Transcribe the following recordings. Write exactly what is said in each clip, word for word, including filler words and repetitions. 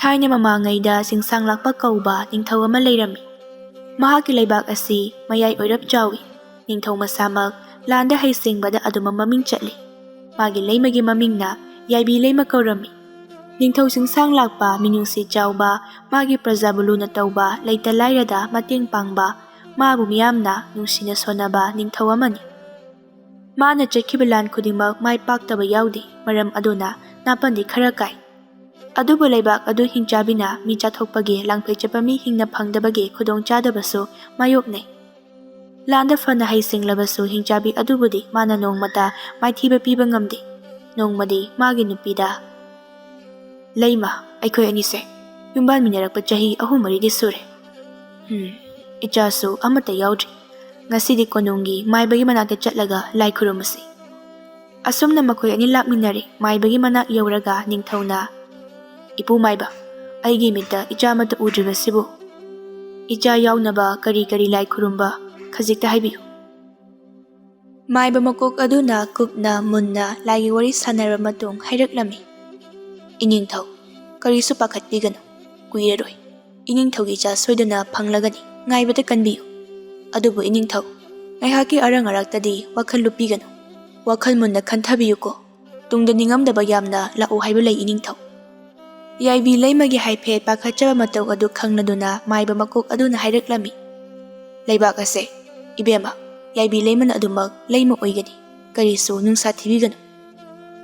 ꯊꯥꯏꯅ ꯃꯃꯥꯡꯉꯩꯗ ꯆꯤꯡꯁꯥꯡ ꯂꯥꯛꯄ ꯀꯧꯕ ꯅꯤꯡꯊꯧ ꯑꯃ ꯂꯩꯔꯝꯃꯤ꯫ ꯃꯍꯥꯛꯀꯤ ꯂꯩꯕꯥꯛ ꯑꯁꯤ ꯃꯌꯥꯏ ꯑꯣꯏꯔꯞ ꯆꯥꯎꯏ꯫ ꯅꯤꯡꯊꯧ ꯃꯁꯥꯃꯛ ꯂꯥꯟꯗ ꯍꯩꯁꯤꯡꯕꯗ ꯑꯗꯨꯃꯛ ꯃꯃꯤꯡ ꯆꯠꯂꯤ꯫ ꯃꯥꯒꯤ ꯂꯩꯃꯒꯤ ꯃꯃꯤꯡꯅ ꯌꯥꯏꯕꯤ ꯂꯩꯃ ꯀꯧꯔꯝꯃꯤ꯫ ꯅꯤꯡꯊꯧ ꯆꯤꯡꯁꯥꯡ ꯂꯥꯛꯄ, ꯃꯤꯅꯨꯡꯁꯤ ꯆꯥꯎꯕ, ꯃꯥꯒꯤ ꯄ꯭ꯔꯖꯥꯕꯨ ꯂꯨꯅ ꯇꯧꯕ, ꯂꯩꯇ ꯂꯥꯏꯔꯗ ꯃꯇꯦꯡ ꯄꯥꯡꯕ, ꯃꯥꯕꯨ ꯃꯤꯌꯥꯝꯅ ꯅꯨꯡꯁꯤꯅ ꯁꯣꯟꯅꯕ ꯅꯤꯡꯊꯧ ꯑꯃꯅꯤ꯫ ꯃꯥꯅ ꯆꯠꯈꯤꯕ ꯂꯥꯟ ꯈꯨꯗꯤꯡꯃꯛ ꯃꯥꯏ ꯄꯥꯛꯇꯕ ꯌꯥꯎꯗꯦ, ꯃꯔꯝ ꯑꯗꯨꯅ ꯅꯥꯄꯟꯗꯤ ꯈꯔ ꯀꯥꯏ꯫ ꯑꯗꯨꯕꯨ ꯂꯩꯕꯥꯛ ꯑꯗꯨ ꯍꯤꯡꯆꯥꯕꯤꯅ ꯃꯤ ꯆꯥꯊꯣꯛꯄꯒꯤ ꯂꯥꯡꯐꯩ ꯆꯠꯄ ꯃꯤ ꯍꯤꯡꯅ ꯐꯪꯗꯕꯒꯤ ꯈꯨꯗꯣꯡꯆꯥꯗꯕꯁꯨ ꯃꯥꯌꯣꯛꯅꯩ꯫ ꯂꯥꯟꯗ ꯐꯅ ꯍꯩꯁꯤꯡꯂꯕꯁꯨ ꯍꯤꯡꯆꯥꯕꯤ ꯑꯗꯨꯕꯨꯗꯤ ꯃꯥꯅ ꯅꯣꯡꯃꯇ ꯃꯥꯏꯊꯤꯕ ꯄꯤꯕ ꯉꯝꯗꯦ꯫ ꯅꯣꯡꯃꯗꯤ ꯃꯥꯒꯤ ꯅꯨꯄꯤꯗ, "ꯂꯩꯃ, ꯑꯩꯈꯣꯏ ꯑꯅꯤꯁꯦ ꯌꯨꯝꯕꯥꯟꯃꯤꯟꯅꯔꯛꯄ ꯆꯍꯤ ꯑꯍꯨꯝ ꯃꯔꯤꯗꯤ ꯁꯨꯔꯦ꯫ ꯎꯝ, ꯏꯆꯥꯁꯨ ꯑꯃꯠꯇ ꯌꯥꯎꯗ꯭ꯔꯤ꯫ ꯉꯁꯤꯗꯤ ꯀꯣꯅꯨꯡꯒꯤ ꯃꯥꯏꯕꯒꯤ ꯃꯅꯥꯛꯇ ꯆꯠꯂꯒ ꯂꯥꯏ ꯈꯨꯔꯨꯝꯃꯁꯤ꯫" ꯑꯁꯨꯝꯅ ꯃꯈꯣꯏ ꯑꯅꯤ ꯂꯥꯛꯃꯤꯟꯅꯔꯦ꯫ ꯃꯥꯏꯕꯒꯤ ꯃꯅꯥꯛ ꯌꯧꯔꯒ ꯅꯤꯡꯊꯧꯅ, "ꯏꯄꯨ ꯃꯥꯏꯕ, ꯑꯩꯒꯤ ꯃꯤꯠꯇ ꯏꯆꯥ ꯑꯃꯠꯇ ꯎꯗ꯭ꯔꯤꯕꯁꯤꯕꯨ, ꯏꯆꯥ ꯌꯥꯎꯅꯕ ꯀꯔꯤ ꯀꯔꯤ ꯂꯥꯏ ꯈꯨꯔꯨꯝꯕ ꯈꯖꯤꯛꯇ ꯍꯥꯏꯕꯤꯌꯨ꯫" ꯃꯥꯏꯕ ꯃꯀꯣꯛ ꯑꯗꯨꯅ ꯀꯨꯞꯅ ꯃꯨꯟꯅ ꯂꯥꯏꯒꯤ ꯋꯥꯔꯤ ꯁꯥꯟꯅꯔꯕ ꯃꯇꯨꯡ ꯍꯥꯏꯔꯛꯂꯝꯃꯤ, "ꯏꯅꯤꯡꯊꯧ, ꯀꯔꯤꯁꯨ ꯄꯥꯈꯠꯄꯤꯒꯅꯨ, ꯀꯨꯏꯔꯔꯣꯏ꯫ ꯏꯅꯤꯡꯊꯧꯒꯤ ꯏꯆꯥ ꯁꯣꯏꯗꯅ ꯐꯪꯂꯒꯅꯤ, ꯉꯥꯏꯕꯗ ꯀꯟꯕꯤꯌꯨ꯫ ꯑꯗꯨꯕꯨ ꯏꯅꯤꯡꯊꯧ, ꯉꯥꯏꯍꯥꯛꯀꯤ ꯑꯔꯪ ꯑꯔꯥꯛꯇꯗꯤ ꯋꯥꯈꯜ ꯂꯨꯞꯄꯤꯒꯅꯨ꯫ ꯋꯥꯈꯜ ꯃꯨꯟꯅ ꯈꯟꯊꯕꯤꯌꯨꯀꯣ꯫ ꯇꯨꯡꯗ ꯅꯤꯡꯉꯝꯗꯕ ꯌꯥꯝꯅ ꯂꯥꯛꯎ ꯍꯥꯏꯕ ꯂꯩ ꯏꯅꯤꯡꯊꯧ꯫" ꯌꯥꯏꯕꯤ ꯂꯩꯃꯒꯤ ꯍꯥꯏꯐꯦꯠ ꯄꯥꯈꯠꯆꯕ ꯃꯇꯧ ꯑꯗꯨ ꯈꯪꯂꯗꯨꯅ ꯃꯥꯏꯕ ꯃꯀꯣꯛ ꯑꯗꯨꯅ ꯍꯥꯏꯔꯛꯂꯝꯃꯤ, "ꯂꯩꯕꯥꯛ ꯑꯁꯦ, ꯏꯕꯦꯝꯃ, ꯌꯥꯏꯕꯤ ꯂꯩꯃꯅ ꯑꯗꯨꯃꯛ ꯂꯩꯃ ꯑꯣꯏꯒꯅꯤ꯫ ꯀꯔꯤꯁꯨ ꯅꯨꯡꯁꯥ ꯊꯤꯕꯤꯒꯅꯨ꯫"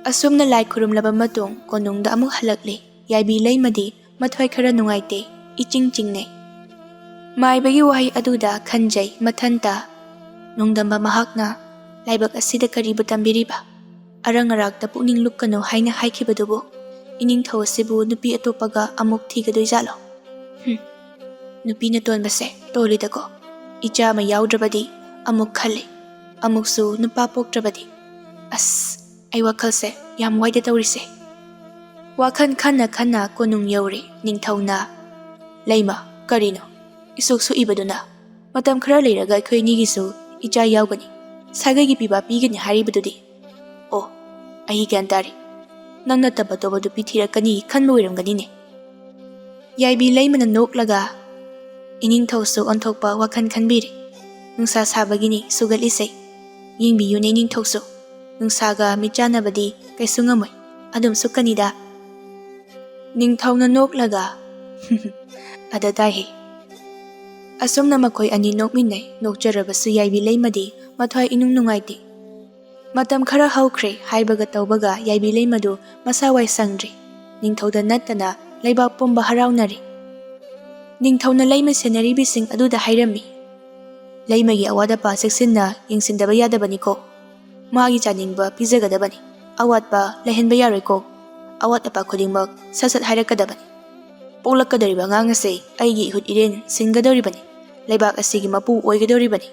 ꯑꯁꯨꯝꯅ ꯂꯥꯏ ꯈꯨꯔꯨꯝꯂꯕ ꯃꯇꯨꯡ ꯀꯣꯅꯨꯡꯗ ꯑꯃꯨꯛ ꯍꯜꯂꯛꯂꯦ꯫ ꯌꯥꯏꯕꯤ ꯂꯩꯃꯗꯤ ꯃꯊ꯭ꯋꯥꯏ ꯈꯔ ꯅꯨꯡꯉꯥꯏꯇꯦ, ꯏꯆꯤꯡ ꯆꯤꯡꯅꯩ꯫ ꯃꯥꯏꯕꯒꯤ ꯋꯥꯍꯩ ꯑꯗꯨꯗ ꯈꯟꯖꯩ ꯃꯊꯟꯇ꯫ ꯅꯣꯡꯗꯝꯕ ꯃꯍꯥꯛꯅ ꯂꯥꯏꯕꯛ ꯑꯁꯤꯗ ꯀꯔꯤꯕꯨ ꯇꯝꯕꯤꯔꯤꯕ? ꯑꯔꯪ ꯑꯔꯥꯛꯇ ꯄꯨꯛꯅꯤꯡ ꯂꯨꯞꯀꯅꯨ ꯍꯥꯏꯅ ꯍꯥꯏꯈꯤꯕꯗꯨꯕꯨ ꯏꯅꯤꯡꯊꯧ ꯑꯁꯤꯕꯨ ꯅꯨꯄꯤ ꯑꯇꯣꯞꯄꯒ ꯑꯃꯨꯛ ꯊꯤꯒꯗꯣꯏꯖꯥꯠꯂꯣ? ꯍꯨꯝ, ꯅꯨꯄꯤꯅ ꯇꯣꯟꯕꯁꯦ ꯇꯣꯜꯂꯤꯗꯀꯣ꯫ ꯏꯆꯥ ꯑꯃ ꯌꯥꯎꯗ꯭ꯔꯕꯗꯤ ꯑꯃꯨꯛ ꯈꯜꯂꯤ, ꯑꯃꯨꯛꯁꯨ ꯅꯨꯄꯥ ꯄꯣꯛꯇ꯭ꯔꯕꯗꯤ꯫ ꯑꯁ, ꯑꯩ ꯋꯥꯈꯜꯁꯦ ꯌꯥꯝ ꯋꯥꯏꯗ ꯇꯧꯔꯤꯁꯦ꯫ ꯋꯥꯈꯜ ꯈꯟꯅ ꯈꯟꯅ ꯀꯣꯅꯨꯡ ꯌꯧꯔꯦ꯫ ꯅꯤꯡꯊꯧꯅ, "ꯂꯩꯃ, ꯀꯔꯤꯅꯣ ꯏꯁꯨꯛ ꯁꯨꯛꯏꯕꯗꯨꯅ? ꯃꯇꯝ ꯈꯔ ꯂꯩꯔꯒ ꯑꯩꯈꯣꯏ ꯑꯅꯤꯒꯤꯁꯨ ꯏꯆꯥ ꯌꯥꯎꯒꯅꯤ, ꯁꯥꯒꯩꯒꯤ ꯄꯤꯕꯥ ꯄꯤꯒꯅꯤ ꯍꯥꯏꯔꯤꯕꯗꯨꯗꯤ꯫ ꯑꯣ, ꯑꯩ ꯒ꯭ꯌꯥꯟ ꯇꯥꯔꯦ꯫ ꯅꯪ ꯅꯠꯇꯕ ꯑꯇꯣꯞꯄ ꯅꯨꯄꯤ ꯊꯤꯔꯛꯀꯅꯤ ꯈꯟꯕ ꯑꯣꯏꯔꯝꯒꯅꯤꯅꯦ꯫" ꯌꯥꯏꯕꯤ ꯂꯩꯃꯅ ꯅꯣꯛꯂꯒ, "ꯏꯅꯤꯡꯊꯧꯁꯨ ꯑꯣꯟꯊꯣꯛꯄ ꯋꯥꯈꯜ ꯈꯟꯕꯤꯔꯦ꯫ ꯅꯨꯡꯁꯥ ꯁꯥꯕꯒꯤꯅꯤ ꯁꯨꯒꯠꯂꯤꯁꯦ꯫ ꯌꯦꯡꯕꯤꯌꯨꯅꯦ ꯏꯅꯤꯡꯊꯧꯁꯨ, ꯅꯨꯡꯁꯥꯒ ꯃꯤꯠꯆꯥꯟꯅꯕꯗꯤ ꯀꯩꯁꯨ ꯉꯝꯃꯣꯏ, ꯑꯗꯨꯝ ꯁꯨꯛꯀꯅꯤꯗ"꯫ ꯅꯤꯡꯊꯧꯅ ꯅꯣꯛꯂꯒ, "ꯑꯗ ꯇꯥꯏꯍꯦ"꯫ ꯑꯁꯨꯝꯅ ꯃꯈꯣꯏ ꯑꯅꯤ ꯅꯣꯛꯃꯤꯟꯅꯩ꯫ ꯅꯣꯛꯆꯔꯕꯁꯨ ꯌꯥꯏꯕꯤ ꯂꯩꯃꯗꯤ ꯃꯊ꯭ꯋꯥꯏ ꯏꯅꯨꯡ ꯅꯨꯡꯉꯥꯏꯇꯦ꯫ ꯃꯇꯝ ꯈꯔ ꯍꯧꯈ꯭ꯔꯦ꯫ ꯍꯥꯏꯕꯒ ꯇꯧꯕꯒ ꯌꯥꯏꯕꯤ ꯂꯩꯃꯗꯨ ꯃꯁꯥ ꯋꯥꯏ ꯁꯪꯗ꯭ꯔꯦ꯫ ꯅꯤꯡꯊꯧꯗ ꯅꯠꯇꯅ ꯂꯩꯕꯥꯛ ꯄꯨꯝꯕ ꯍꯔꯥꯎꯅꯔꯦ꯫ ꯅꯤꯡꯊꯧꯅ ꯂꯩꯃ ꯁꯦꯟꯅꯔꯤꯕꯁꯤꯡ ꯑꯗꯨꯗ ꯍꯥꯏꯔꯝꯃꯤ, "ꯂꯩꯃꯒꯤ ꯑꯋꯥꯠ ꯑꯄꯥ ꯆꯦꯛꯁꯤꯟꯅ ꯌꯦꯡꯁꯤꯟꯗꯕ ꯌꯥꯗꯕꯅꯤꯀꯣ꯫ ꯃꯥꯒꯤ ꯆꯥꯅꯤꯡꯕ ꯄꯤꯖꯒꯗꯕꯅꯤ꯫ ꯑꯋꯥꯠꯄ ꯂꯩꯍꯟꯕ ꯌꯥꯔꯣꯏꯀꯣ꯫ ꯑꯋꯥꯠ ꯑꯄꯥ ꯈꯨꯗꯤꯡꯃꯛ ꯁꯠ ꯁꯠ ꯍꯥꯏꯔꯛꯀꯗꯕꯅꯤ꯫ ꯄꯣꯛꯂꯛꯀꯗꯧꯔꯤꯕ ꯑꯉꯥꯡ ꯑꯁꯦ ꯑꯩꯒꯤ ꯏꯍꯨꯠ ꯏꯔꯦꯟ ꯁꯤꯟꯒꯗꯧꯔꯤꯕꯅꯤ꯫ ꯂꯩꯕꯥꯛ ꯑꯁꯤꯒꯤ ꯃꯄꯨ ꯑꯣꯏꯒꯗꯧꯔꯤꯕꯅꯤ"꯫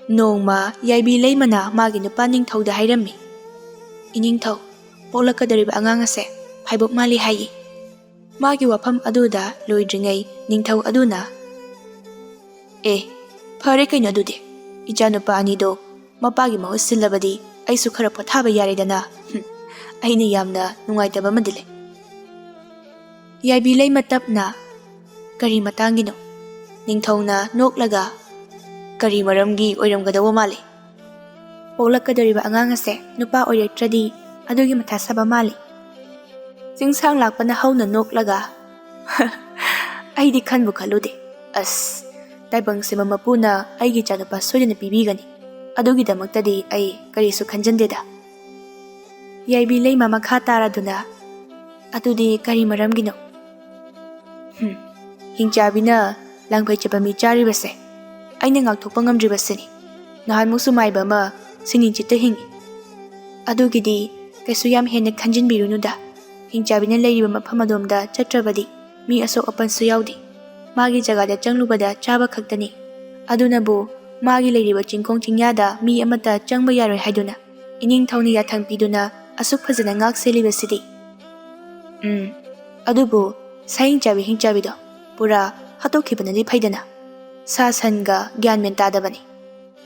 ꯅꯣꯡꯃ ꯌꯥꯏꯕꯤ ꯂꯩꯃꯅ ꯃꯥꯒꯤ ꯅꯨꯄꯥ ꯅꯤꯡꯊꯧꯗ ꯍꯥꯏꯔꯝꯃꯤ, "ꯏꯅꯤꯡꯊꯧ, ꯄꯣꯛꯂꯛꯀꯗꯧꯔꯤꯕ ꯑꯉꯥꯡ ꯑꯁꯦ ꯐꯥꯏꯕꯣꯛ ꯃꯥꯜꯂꯤ ꯍꯥꯏꯌꯦ"꯫ ꯃꯥꯒꯤ ꯋꯥꯐꯝ ꯑꯗꯨꯗ ꯂꯣꯏꯗ꯭ꯔꯤꯉꯩ ꯅꯤꯡꯊꯧ ꯑꯗꯨꯅ, "ꯑꯦ, ꯐꯔꯦ ꯀꯩꯅꯣ ꯑꯗꯨꯗꯤ꯫ ꯏꯆꯥꯅꯨꯄꯥ ꯑꯅꯤꯗꯣ ꯃꯄꯥꯒꯤ ꯃꯍꯨꯠ ꯁꯤꯜꯂꯕꯗꯤ ꯑꯩꯁꯨ ꯈꯔ ꯄꯣꯊꯥꯕ ꯌꯥꯔꯦꯗꯅ꯫ ꯍꯨꯝ, ꯑꯩꯅ ꯌꯥꯝꯅ ꯅꯨꯡꯉꯥꯏꯇꯕ ꯑꯃꯗꯤ ꯂꯩ"꯫ ꯌꯥꯏꯕꯤ ꯂꯩꯃ ꯇꯞꯅ, "ꯀꯔꯤ ꯃꯇꯥꯡꯒꯤꯅꯣ?" ꯅꯤꯡꯊꯧꯅ ꯅꯣꯛꯂꯒ, "ꯀꯔꯤ ꯃꯔꯝꯒꯤ ꯑꯣꯏꯔꯝꯒꯗꯧꯕ ꯃꯥꯜꯂꯤ?" "ꯄꯣꯛꯂꯛꯀꯗꯧꯔꯤꯕ ꯑꯉꯥꯡ ꯑꯁꯦ ꯅꯨꯄꯥ ꯑꯣꯏꯔꯛꯇ꯭ꯔꯗꯤ ꯑꯗꯨꯒꯤ ꯃꯊꯥ ꯁꯥꯕ ꯃꯥꯜꯂꯤ"꯫ ꯆꯤꯡꯁꯥꯡ ꯂꯥꯛꯄꯅ ꯍꯧꯅ ꯅꯣꯛꯂꯒ, "ꯑꯩꯗꯤ ꯈꯟꯕꯨ ꯈꯜꯂꯨꯗꯦ꯫ ꯑꯁ, ꯇꯥꯏꯕꯪ ꯁꯤꯕ ꯃꯄꯨꯅ ꯑꯩꯒꯤ ꯏꯆꯥꯅꯨꯄꯥ ꯁꯣꯏꯗꯅ ꯄꯤꯕꯤꯒꯅꯤ꯫ ꯑꯗꯨꯒꯤꯗꯃꯛꯇꯗꯤ ꯑꯩ ꯀꯔꯤꯁꯨ ꯈꯟꯖꯟꯗꯦꯗ"꯫ ꯌꯥꯏꯕꯤ ꯂꯩꯃ ꯃꯈꯥ ꯇꯥꯔꯗꯨꯅ, "ꯑꯗꯨꯗꯤ ꯀꯔꯤ ꯃꯔꯝꯒꯤꯅꯣ?" "ꯍꯨꯝ, ꯍꯤꯡꯆꯥꯕꯤꯅ ꯂꯥꯡꯐꯩ ꯆꯠꯄ ꯃꯤ ꯆꯥꯔꯤꯕꯁꯦ ꯑꯩꯅ ꯉꯥꯛꯊꯣꯛꯄ ꯉꯝꯗ꯭ꯔꯤꯕꯁꯤꯅꯤ꯫ ꯅꯍꯥꯟꯃꯨꯛꯁꯨ ꯃꯥꯏꯕ ꯑꯃ ꯁꯤꯡꯅꯤ ꯆꯤꯠꯇ ꯍꯤꯡꯉꯤ꯫ ꯑꯗꯨꯒꯤꯗꯤ ꯀꯩꯁꯨ ꯌꯥꯝ ꯍꯦꯟꯅ ꯈꯟꯖꯤꯟꯕꯤꯔꯨꯅꯨꯗ꯫ ꯍꯤꯡꯆꯥꯕꯤꯅ ꯂꯩꯔꯤꯕ ꯃꯐꯝ ꯑꯗꯣꯝꯗ ꯆꯠꯇ꯭ꯔꯕꯗꯤ ꯃꯤ ꯑꯁꯣꯛ ꯑꯄꯟꯁꯨ ꯌꯥꯎꯗꯦ꯫ ꯃꯥꯒꯤ ꯖꯒꯥꯗ ꯆꯪꯂꯨꯕꯗ ꯆꯥꯕ ꯈꯛꯇꯅꯤ꯫ ꯑꯗꯨꯅꯕꯨ ꯃꯥꯒꯤ ꯂꯩꯔꯤꯕ ꯆꯤꯡꯈꯣꯡ ꯆꯤꯡꯌꯥꯗ ꯃꯤ ꯑꯃꯠꯇ ꯆꯪꯕ ꯌꯥꯔꯣꯏ ꯍꯥꯏꯗꯨꯅ ꯏꯅꯤꯡꯊꯧꯅ ꯌꯥꯊꯪ ꯄꯤꯗꯨꯅ ꯑꯁꯨꯛ ꯐꯖꯅ ꯉꯥꯛ ꯁꯦꯜꯂꯤꯕꯁꯤꯗꯤ"꯫ ꯎꯝ, ꯑꯗꯨꯕꯨ ꯁꯥꯍꯤꯡꯆꯥꯕꯤ ꯍꯤꯡꯆꯥꯕꯤꯗꯣ ꯄꯨꯔꯥ ꯍꯥꯠꯇꯣꯛꯈꯤꯕꯅꯗꯤ ꯐꯩꯗꯅ꯫ ꯁꯥ ꯁꯟꯒ ꯒ꯭ꯌꯥꯟ ꯃꯦꯟ ꯇꯥꯗꯕꯅꯤ꯫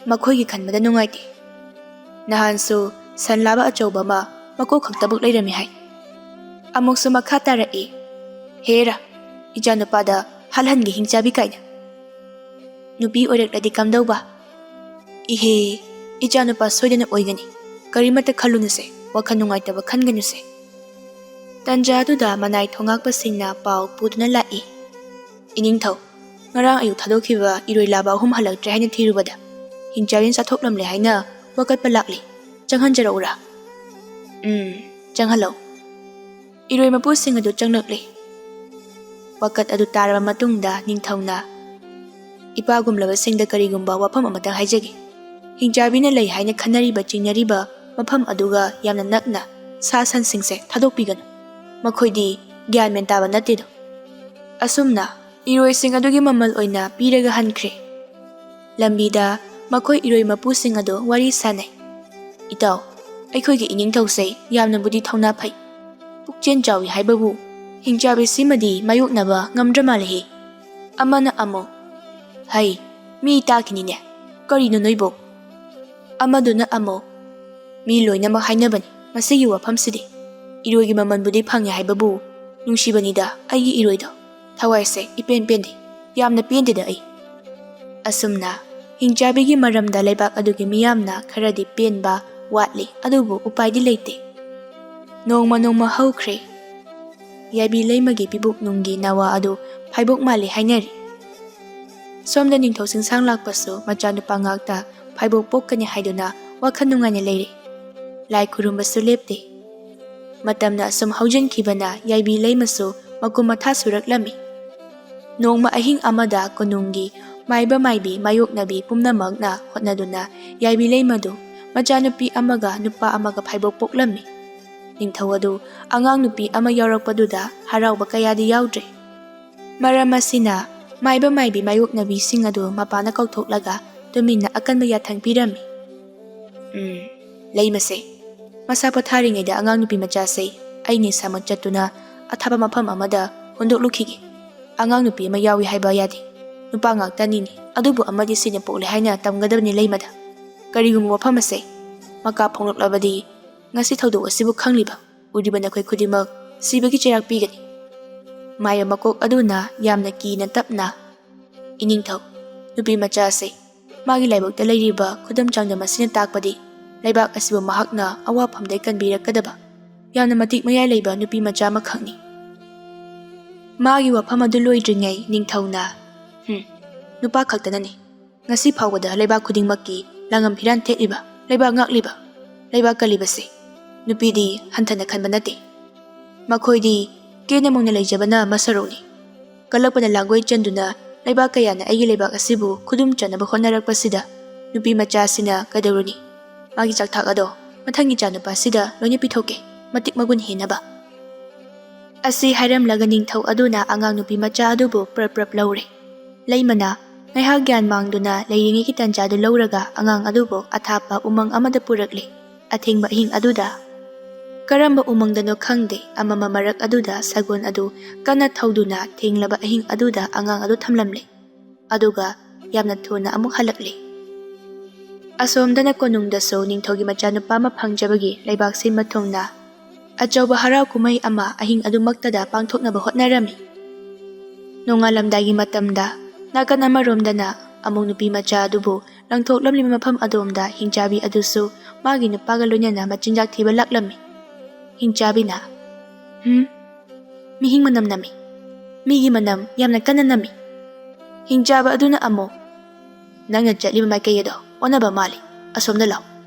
ꯃꯈꯣꯏꯒꯤ ꯈꯟꯕꯗ ꯅꯨꯡꯉꯥꯏꯇꯦ꯫ ꯅꯍꯥꯟꯁꯨ ꯁꯟ ꯂꯥꯕ ꯑꯆꯧꯕ ꯑꯃ ꯃꯀꯣꯛ ꯈꯛꯇꯃꯛ ꯂꯩꯔꯝꯃꯤ ꯍꯥꯏ꯫ ꯑꯃꯨꯛꯁꯨ ꯃꯈꯥ ꯇꯥꯔꯛꯏ꯫ ꯍꯦꯔꯥ, ꯏꯆꯥꯅꯨꯄꯥꯗ ꯍꯜꯍꯟꯒꯦ ꯍꯤꯡꯆꯥꯕꯤ ꯀꯥꯏꯅ꯫ ꯅꯨꯄꯤ ꯑꯣꯏꯔꯛꯂꯗꯤ ꯀꯝꯗꯧꯕ? ꯏꯍꯦ, ꯏꯆꯥꯅꯨꯄꯥ ꯁꯣꯏꯗꯅ ꯑꯣꯏꯒꯅꯤ, ꯀꯔꯤꯃꯠꯇ ꯈꯜꯂꯨꯅꯨꯁꯦ, ꯋꯥꯈꯜ ꯅꯨꯡꯉꯥꯏꯇꯕ ꯈꯟꯒꯅꯨꯁꯦ꯫ ꯇꯟꯖꯥ ꯑꯗꯨꯗ ꯃꯅꯥꯏ ꯊꯣꯉꯥꯛꯄꯁꯤꯡꯅ ꯄꯥꯎ ꯄꯨꯗꯨꯅ ꯂꯥꯛꯏ꯫ ꯏꯅꯤꯡꯊꯧ, ꯉꯔꯥꯡ ꯑꯌꯨꯛ ꯊꯥꯗꯣꯛꯈꯤꯕ ꯏꯔꯣꯏ ꯂꯥꯕ ꯑꯍꯨꯝ ꯍꯜꯂꯛꯇ꯭ꯔꯦ ꯍꯥꯏꯅ ꯊꯤꯔꯨꯕꯗ, ꯍꯤꯡꯆꯥꯕꯤꯅ ꯆꯥꯊꯣꯛꯂꯝꯂꯦ ꯍꯥꯏꯅ ꯋꯥꯀꯠꯄ ꯂꯥꯛꯂꯤ꯫ ꯆꯪꯍꯟꯖꯔꯛꯎꯔꯥ? ꯎꯝ, ꯆꯪꯍꯜꯂꯧ꯫ ꯏꯔꯣꯏ ꯃꯄꯨꯁꯤꯡ ꯑꯗꯨ ꯆꯪꯂꯛꯂꯤ꯫ ꯋꯥꯀꯠ ꯑꯗꯨ ꯇꯥꯔꯕ ꯃꯇꯨꯡꯗ ꯅꯤꯡꯊꯧꯅ, "ꯏꯄꯥꯒꯨꯝꯂꯕꯁꯤꯡꯗ ꯀꯔꯤꯒꯨꯝꯕ ꯋꯥꯐꯝ ꯑꯃꯇꯪ ꯍꯥꯏꯖꯒꯦ꯫ ꯍꯤꯡꯆꯥꯕꯤꯅ ꯂꯩ ꯍꯥꯏꯅ ꯈꯟꯅꯔꯤꯕ ꯆꯤꯡꯅꯔꯤꯕ ꯃꯐꯝ ꯑꯗꯨꯒ ꯌꯥꯝꯅ ꯅꯛꯅ ꯁꯥ ꯁꯟꯁꯤꯡꯁꯦ ꯊꯥꯗꯣꯛꯄꯤꯒꯅꯨ꯫ ꯃꯈꯣꯏꯗꯤ ꯒ꯭ꯌꯥꯟ ꯃꯦꯟ ꯇꯥꯕ ꯅꯠꯇꯦꯗꯣ꯫" ꯑꯁꯨꯝꯅ ꯏꯔꯣꯏꯁꯤꯡ ꯑꯗꯨꯒꯤ ꯃꯃꯜ ꯑꯣꯏꯅ ꯄꯤꯔꯒ ꯍꯟꯈ꯭ꯔꯦ꯫ ꯂꯝꯕꯤꯗ ꯃꯈꯣꯏ ꯏꯔꯣꯏ ꯃꯄꯨꯁꯤꯡ ꯑꯗꯨ ꯋꯥꯔꯤ ꯁꯥꯅꯩ꯫ "ꯏꯇꯥꯎ, ꯑꯩꯈꯣꯏꯒꯤ ꯏꯅꯤꯡꯊꯧꯁꯦ ꯌꯥꯝꯅꯕꯨꯗꯤ ꯊꯧꯅꯥ ꯐꯩ꯫ ꯄꯨꯛꯆꯦꯜ ꯆꯥꯎꯏ ꯍꯥꯏꯕꯕꯨ ꯍꯤꯡꯆꯥꯕꯤꯁꯤꯃꯗꯤ ꯃꯥꯌꯣꯛꯅꯕ ꯉꯝꯗ꯭ꯔ ꯃꯥꯜꯂꯦꯍꯦ꯫" ꯑꯃꯅ ꯑꯃꯨꯛ, "ꯍꯩ, ꯃꯤ ꯇꯥꯈꯤꯅꯤꯅꯦ꯫ ꯀꯔꯤꯅꯣ ꯅꯣꯏꯕꯣ?" ꯑꯃꯗꯨꯅ ꯑꯃꯨꯛ, "ꯃꯤ ꯂꯣꯏꯅꯃꯛ ꯍꯥꯏꯅꯕꯅꯤ ꯃꯁꯤꯒꯤ ꯋꯥꯐꯝꯁꯤꯗꯤ꯫ ꯏꯔꯣꯏꯒꯤ ꯃꯃꯜꯕꯨꯗꯤ ꯐꯪꯉꯦ ꯍꯥꯏꯕꯕꯨ, ꯅꯨꯡꯁꯤꯕꯅꯤꯗ ꯑꯩꯒꯤ ꯏꯔꯣꯏꯗꯣ꯫ ꯊꯋꯥꯏꯁꯦ ꯏꯄꯦꯟ ꯄꯦꯟꯗꯦ꯫ ꯌꯥꯝꯅ ꯄꯦꯟꯗꯦꯗ ꯑꯩ꯫" ꯑꯁꯨꯝꯅ ꯍꯤꯡꯆꯥꯕꯤꯒꯤ ꯃꯔꯝꯗ ꯂꯩꯕꯥꯛ ꯑꯗꯨꯒꯤ ꯃꯤꯌꯥꯝꯅ ꯈꯔꯗꯤ ꯄꯦꯟꯕ ꯋꯥꯠꯂꯤ, ꯑꯗꯨꯕꯨ ꯎꯄꯥꯏꯗꯤ ꯂꯩꯇꯦ꯫ ꯅꯣꯡꯃ ꯅꯣꯡꯃ ꯍꯧꯈ꯭ꯔꯦ꯫ ꯌꯥꯏꯕꯤ ꯂꯩꯃꯒꯤ ꯄꯤꯕꯨꯛ ꯅꯨꯡꯒꯤ ꯅꯋꯥ ꯑꯗꯨ ꯐꯥꯏꯕꯣꯛ ꯃꯥꯜꯂꯤ ꯍꯥꯏꯅꯔꯤ꯫ ꯁꯣꯝꯗ ꯅꯤꯡꯊꯧ ꯆꯤꯡꯁꯥꯡ ꯂꯥꯛꯄꯁꯨ ꯃꯆꯥꯅꯨꯄꯥ ꯉꯥꯛꯇ ꯐꯥꯏꯕꯣꯛ ꯄꯣꯛꯀꯅꯤ ꯍꯥꯏꯗꯨꯅ ꯋꯥꯈꯜ ꯅꯨꯡꯉꯥꯏꯅ ꯂꯩꯔꯤ꯫ ꯂꯥꯏ ꯈꯨꯔꯨꯝꯕꯁꯨ ꯂꯦꯞꯇꯦ꯫ ꯃꯇꯝꯅ ꯑꯁꯨꯝ ꯍꯧꯖꯤꯟꯈꯤꯕꯅ ꯌꯥꯏꯕꯤ ꯂꯩꯃꯁꯨ ꯃꯀꯨꯝ ꯃꯊꯥ ꯁꯨꯔꯛꯂꯝꯃꯤ꯫ ꯅꯣꯡꯃ ꯑꯍꯤꯡ ꯑꯃꯗ ꯀꯣꯅꯨꯡꯒꯤ ꯃꯥꯏꯕ ꯃꯥꯏꯕꯤ ꯃꯥꯌꯣꯛꯅꯕꯤ ꯄꯨꯝꯅꯃꯛꯅ ꯍꯣꯠꯅꯗꯨꯅ ꯌꯥꯏꯕꯤ ꯂꯩꯃꯗꯨ ꯃꯆꯥꯅꯨꯄꯤ ꯑꯃꯒ ꯅꯨꯄꯥ ꯑꯃꯒ ꯐꯥꯏꯕꯣꯛ ꯄꯣꯛꯂꯝꯃꯤ꯫ ꯅꯤꯡꯊꯧ ꯑꯗꯨ ꯑꯉꯥꯡ ꯅꯨꯄꯤ ꯑꯃ ꯌꯥꯎꯔꯛꯄꯗꯨꯗ ꯍꯔꯥꯎꯕ ꯀꯌꯥꯗꯤ ꯌꯥꯎꯗ꯭ꯔꯦ꯫ ꯃꯔꯝ ꯑꯁꯤꯅ ꯃꯥꯏꯕ ꯃꯥꯏꯕꯤ ꯃꯥꯌꯣꯛꯅꯕꯤꯁꯤꯡ ꯑꯗꯨ ꯃꯄꯥꯅ ꯀꯧꯊꯣꯛꯂꯒ ꯇꯨꯃꯤꯟꯅ ꯑꯀꯟꯕ ꯌꯥꯊꯪ ꯄꯤꯔꯝꯃꯤ꯫ "ꯎꯝ, ꯂꯩꯃꯁꯦ, ꯃꯁꯥ ꯄꯣꯊꯥꯔꯤꯉꯩꯗ ꯑꯉꯥꯡ ꯅꯨꯄꯤ ꯃꯆꯥꯁꯦ ꯑꯩꯅ ꯏꯁꯥꯃꯛ ꯆꯠꯇꯨꯅ ꯑꯊꯥꯞꯄ ꯃꯐꯝ ꯑꯃꯗ ꯍꯨꯟꯗꯣꯛꯂꯨꯈꯤꯒꯦ꯫ ꯑꯉꯥꯡ ꯅꯨꯄꯤ ꯑꯃ ꯌꯥꯎꯏ ꯍꯥꯏꯕ ꯌꯥꯗꯦ꯫ ꯅꯨꯄꯥ ꯉꯥꯛꯇꯅꯤꯅꯦ, ꯑꯗꯨꯕꯨ ꯑꯃꯗꯤ ꯁꯤꯅ ꯄꯣꯛꯂꯦ ꯍꯥꯏꯅ ꯇꯝꯒꯗꯕꯅꯤ ꯂꯩꯃꯗ꯫ ꯀꯔꯤꯒꯨꯝꯕ ꯋꯥꯐꯝ ꯑꯁꯦ ꯃꯀꯥ ꯐꯣꯡꯂꯛꯂꯕꯗꯤ ꯉꯁꯤ ꯊꯧꯗꯣꯛ ꯑꯁꯤꯕꯨ ꯈꯪꯂꯤꯕ ꯎꯔꯤꯕ ꯅꯈꯣꯏ ꯈꯨꯗꯤꯡꯃꯛ ꯁꯤꯕꯒꯤ ꯆꯩꯔꯥꯛ ꯄꯤꯒꯅꯤ꯫" ꯃꯥꯏꯕ ꯃꯀꯣꯛ ꯑꯗꯨꯅ ꯌꯥꯝꯅ ꯀꯤꯅ ꯇꯞꯅ, "ꯏꯅꯤꯡꯊꯧ, ꯅꯨꯄꯤ ꯃꯆꯥꯁꯦ ꯃꯥꯒꯤ ꯂꯥꯏꯕꯛꯇ ꯂꯩꯔꯤꯕ ꯈꯨꯗꯝ ꯆꯥꯡꯗꯝ ꯑꯁꯤꯅ ꯇꯥꯛꯄꯗꯤ ꯂꯩꯕꯥꯛ ꯑꯁꯤꯕꯨ ꯃꯍꯥꯛꯅ ꯑꯋꯥꯐꯝꯗꯒꯤ ꯀꯟꯕꯤꯔꯛꯀꯗꯕ ꯌꯥꯝꯅ ꯃꯇꯤꯛ ꯃꯌꯥꯏ ꯂꯩꯕ ꯅꯨꯄꯤ ꯃꯆꯥ ꯑꯃꯈꯛꯅꯤ꯫" ꯃꯥꯒꯤ ꯋꯥꯐꯝ ꯑꯗꯨ ꯂꯣꯏꯗ꯭ꯔꯤꯉꯩ ꯅꯤꯡꯊꯧꯅ, "ꯍꯨꯝ, ꯅꯨꯄꯥ ꯈꯛꯇꯅꯅꯤ ꯉꯁꯤ ꯐꯥꯎꯕꯗ ꯂꯩꯕꯥꯛ ꯈꯨꯗꯤꯡꯃꯛꯀꯤ ꯂꯥꯡꯉꯝ ꯐꯤꯔꯥꯟ ꯊꯦꯠꯂꯤꯕ, ꯂꯩꯕꯥꯛ ꯉꯥꯛꯂꯤꯕ, ꯂꯩꯕꯥꯛ ꯀꯜꯂꯤꯕꯁꯦ꯫ ꯅꯨꯄꯤꯗꯤ ꯍꯟꯊꯅ ꯈꯟꯕ ꯅꯠꯇꯦ꯫ ꯃꯈꯣꯏꯗꯤ ꯀꯦꯅ ꯃꯧꯅ ꯂꯩꯖꯕꯅ ꯃꯁꯔꯨꯛꯅꯤ꯫ ꯀꯜꯂꯛꯄꯅ ꯂꯥꯡꯒꯣꯏ ꯆꯟꯗꯨꯅ ꯂꯩꯕꯥꯛ ꯀꯌꯥꯅ ꯑꯩꯒꯤ ꯂꯩꯕꯥꯛ ꯑꯁꯤꯕꯨ ꯈꯨꯗꯨꯝ ꯆꯟꯅꯕ ꯍꯣꯠꯅꯔꯛꯄꯁꯤꯗ ꯅꯨꯄꯤ ꯃꯆꯥꯁꯤꯅ ꯀꯩꯗꯧꯔꯨꯅꯤ? ꯃꯥꯒꯤ ꯆꯥꯛꯊꯥꯛ ꯑꯗꯣ ꯃꯊꯪꯒꯤ ꯏꯆꯥꯅꯨꯄꯥꯁꯤꯗ ꯂꯣꯏꯅ ꯄꯤꯊꯣꯛꯀꯦ, ꯃꯇꯤꯛ ꯃꯒꯨꯟ ꯍꯦꯟꯅꯕ꯫" ꯑꯁꯤ ꯍꯥꯏꯔꯝꯂꯒ ꯅꯤꯡꯊꯧ ꯑꯗꯨꯅ ꯑꯉꯥꯡ ꯅꯨꯄꯤ ꯃꯆꯥ ꯑꯗꯨꯕꯨ ꯄ꯭ꯔꯞ ꯄ꯭ꯔꯞ ꯂꯧꯔꯦ꯫ ꯂꯩꯃꯅ ꯉꯥꯏꯍꯥꯛ ꯒ꯭ꯌꯥꯟ ꯃꯥꯡꯗꯨꯅ ꯂꯩꯔꯤꯉꯩꯒꯤ ꯇꯟꯖꯥꯗꯨ ꯂꯧꯔꯒ ꯑꯉꯥꯡ ꯑꯗꯨꯕꯨ ꯑꯊꯥꯞꯄ ꯎꯃꯪ ꯑꯃꯗ ꯄꯨꯔꯛꯂꯦ꯫ ꯑꯊꯦꯡꯕ ꯑꯍꯤꯡ ꯑꯗꯨꯗ, ꯀꯔꯝꯕ ꯎꯃꯪꯗꯅꯣ ꯈꯪꯗꯦ, ꯑꯃꯝꯕ ꯃꯔꯛ ꯑꯗꯨꯗ ꯁꯒꯣꯜ ꯑꯗꯨ ꯀꯟꯅ ꯊꯧꯗꯨꯅ ꯊꯦꯡꯂꯕ ꯑꯍꯤꯡ ꯑꯗꯨꯗ ꯑꯉꯥꯡ ꯑꯗꯨ ꯊꯝꯂꯝꯂꯦ꯫ ꯑꯗꯨꯒ ꯌꯥꯝꯅ ꯊꯨꯅ ꯑꯃꯨꯛ ꯍꯜꯂꯛꯂꯦ꯫ ꯑꯁꯣꯝꯗꯅ ꯀꯣꯅꯨꯡꯗꯁꯨ ꯅꯤꯡꯊꯧꯒꯤ ꯃꯆꯥꯅꯨꯄꯥ ꯑꯃ ꯐꯪꯖꯕꯒꯤ ꯂꯩꯕꯥꯛ ꯁꯤꯟꯕ ꯊꯨꯡꯅ ꯑꯆꯧꯕ ꯍꯔꯥꯎ ꯀꯨꯝꯍꯩ ꯑꯃ ꯑꯍꯤꯡ ꯑꯗꯨꯃꯛꯇꯗ ꯄꯥꯡꯊꯣꯛꯅꯕ ꯍꯣꯠꯅꯔꯝꯃꯤ꯫ ꯅꯣꯡꯉꯥꯜꯂꯝꯗꯥꯏꯒꯤ ꯃꯇꯝꯗ ꯅꯥꯀꯟ ꯑꯃꯔꯣꯝꯗꯅ ꯑꯃꯨꯛ ꯅꯨꯄꯤ ꯃꯆꯥ ꯑꯗꯨꯕꯨ ꯂꯪꯊꯣꯛꯂꯝꯂꯤꯕ ꯃꯐꯝ ꯑꯗꯣꯝꯗ ꯍꯤꯡꯆꯥꯕꯤ ꯑꯗꯨꯁꯨ ꯃꯥꯒꯤ ꯅꯨꯄꯥꯒ ꯂꯣꯏꯅꯅ ꯃꯆꯤꯟꯖꯥꯛ ꯊꯤꯕ ꯂꯥꯛꯂꯝꯃꯤ꯫ ꯍꯤꯡꯆꯥꯕꯤꯅ, "ꯍꯨꯝ, ꯃꯤꯍꯤꯡ ꯃꯅꯝ ꯅꯝꯃꯤ꯫ ꯃꯤꯒꯤ ꯃꯅꯝ ꯌꯥꯝꯅ ꯀꯟꯅ ꯅꯝꯃꯤ꯫" ꯍꯤꯡꯆꯥꯕ ꯑꯗꯨꯅ ꯑꯃꯨꯛ, "ꯅꯪꯅ ꯆꯠꯂꯤꯕ ꯃꯥꯏꯀꯩ ꯑꯗꯣ ꯑꯣꯟꯅꯕ ꯃꯥꯜꯂꯤ꯫ ꯑꯁꯣꯝꯗ ꯂꯥꯎ,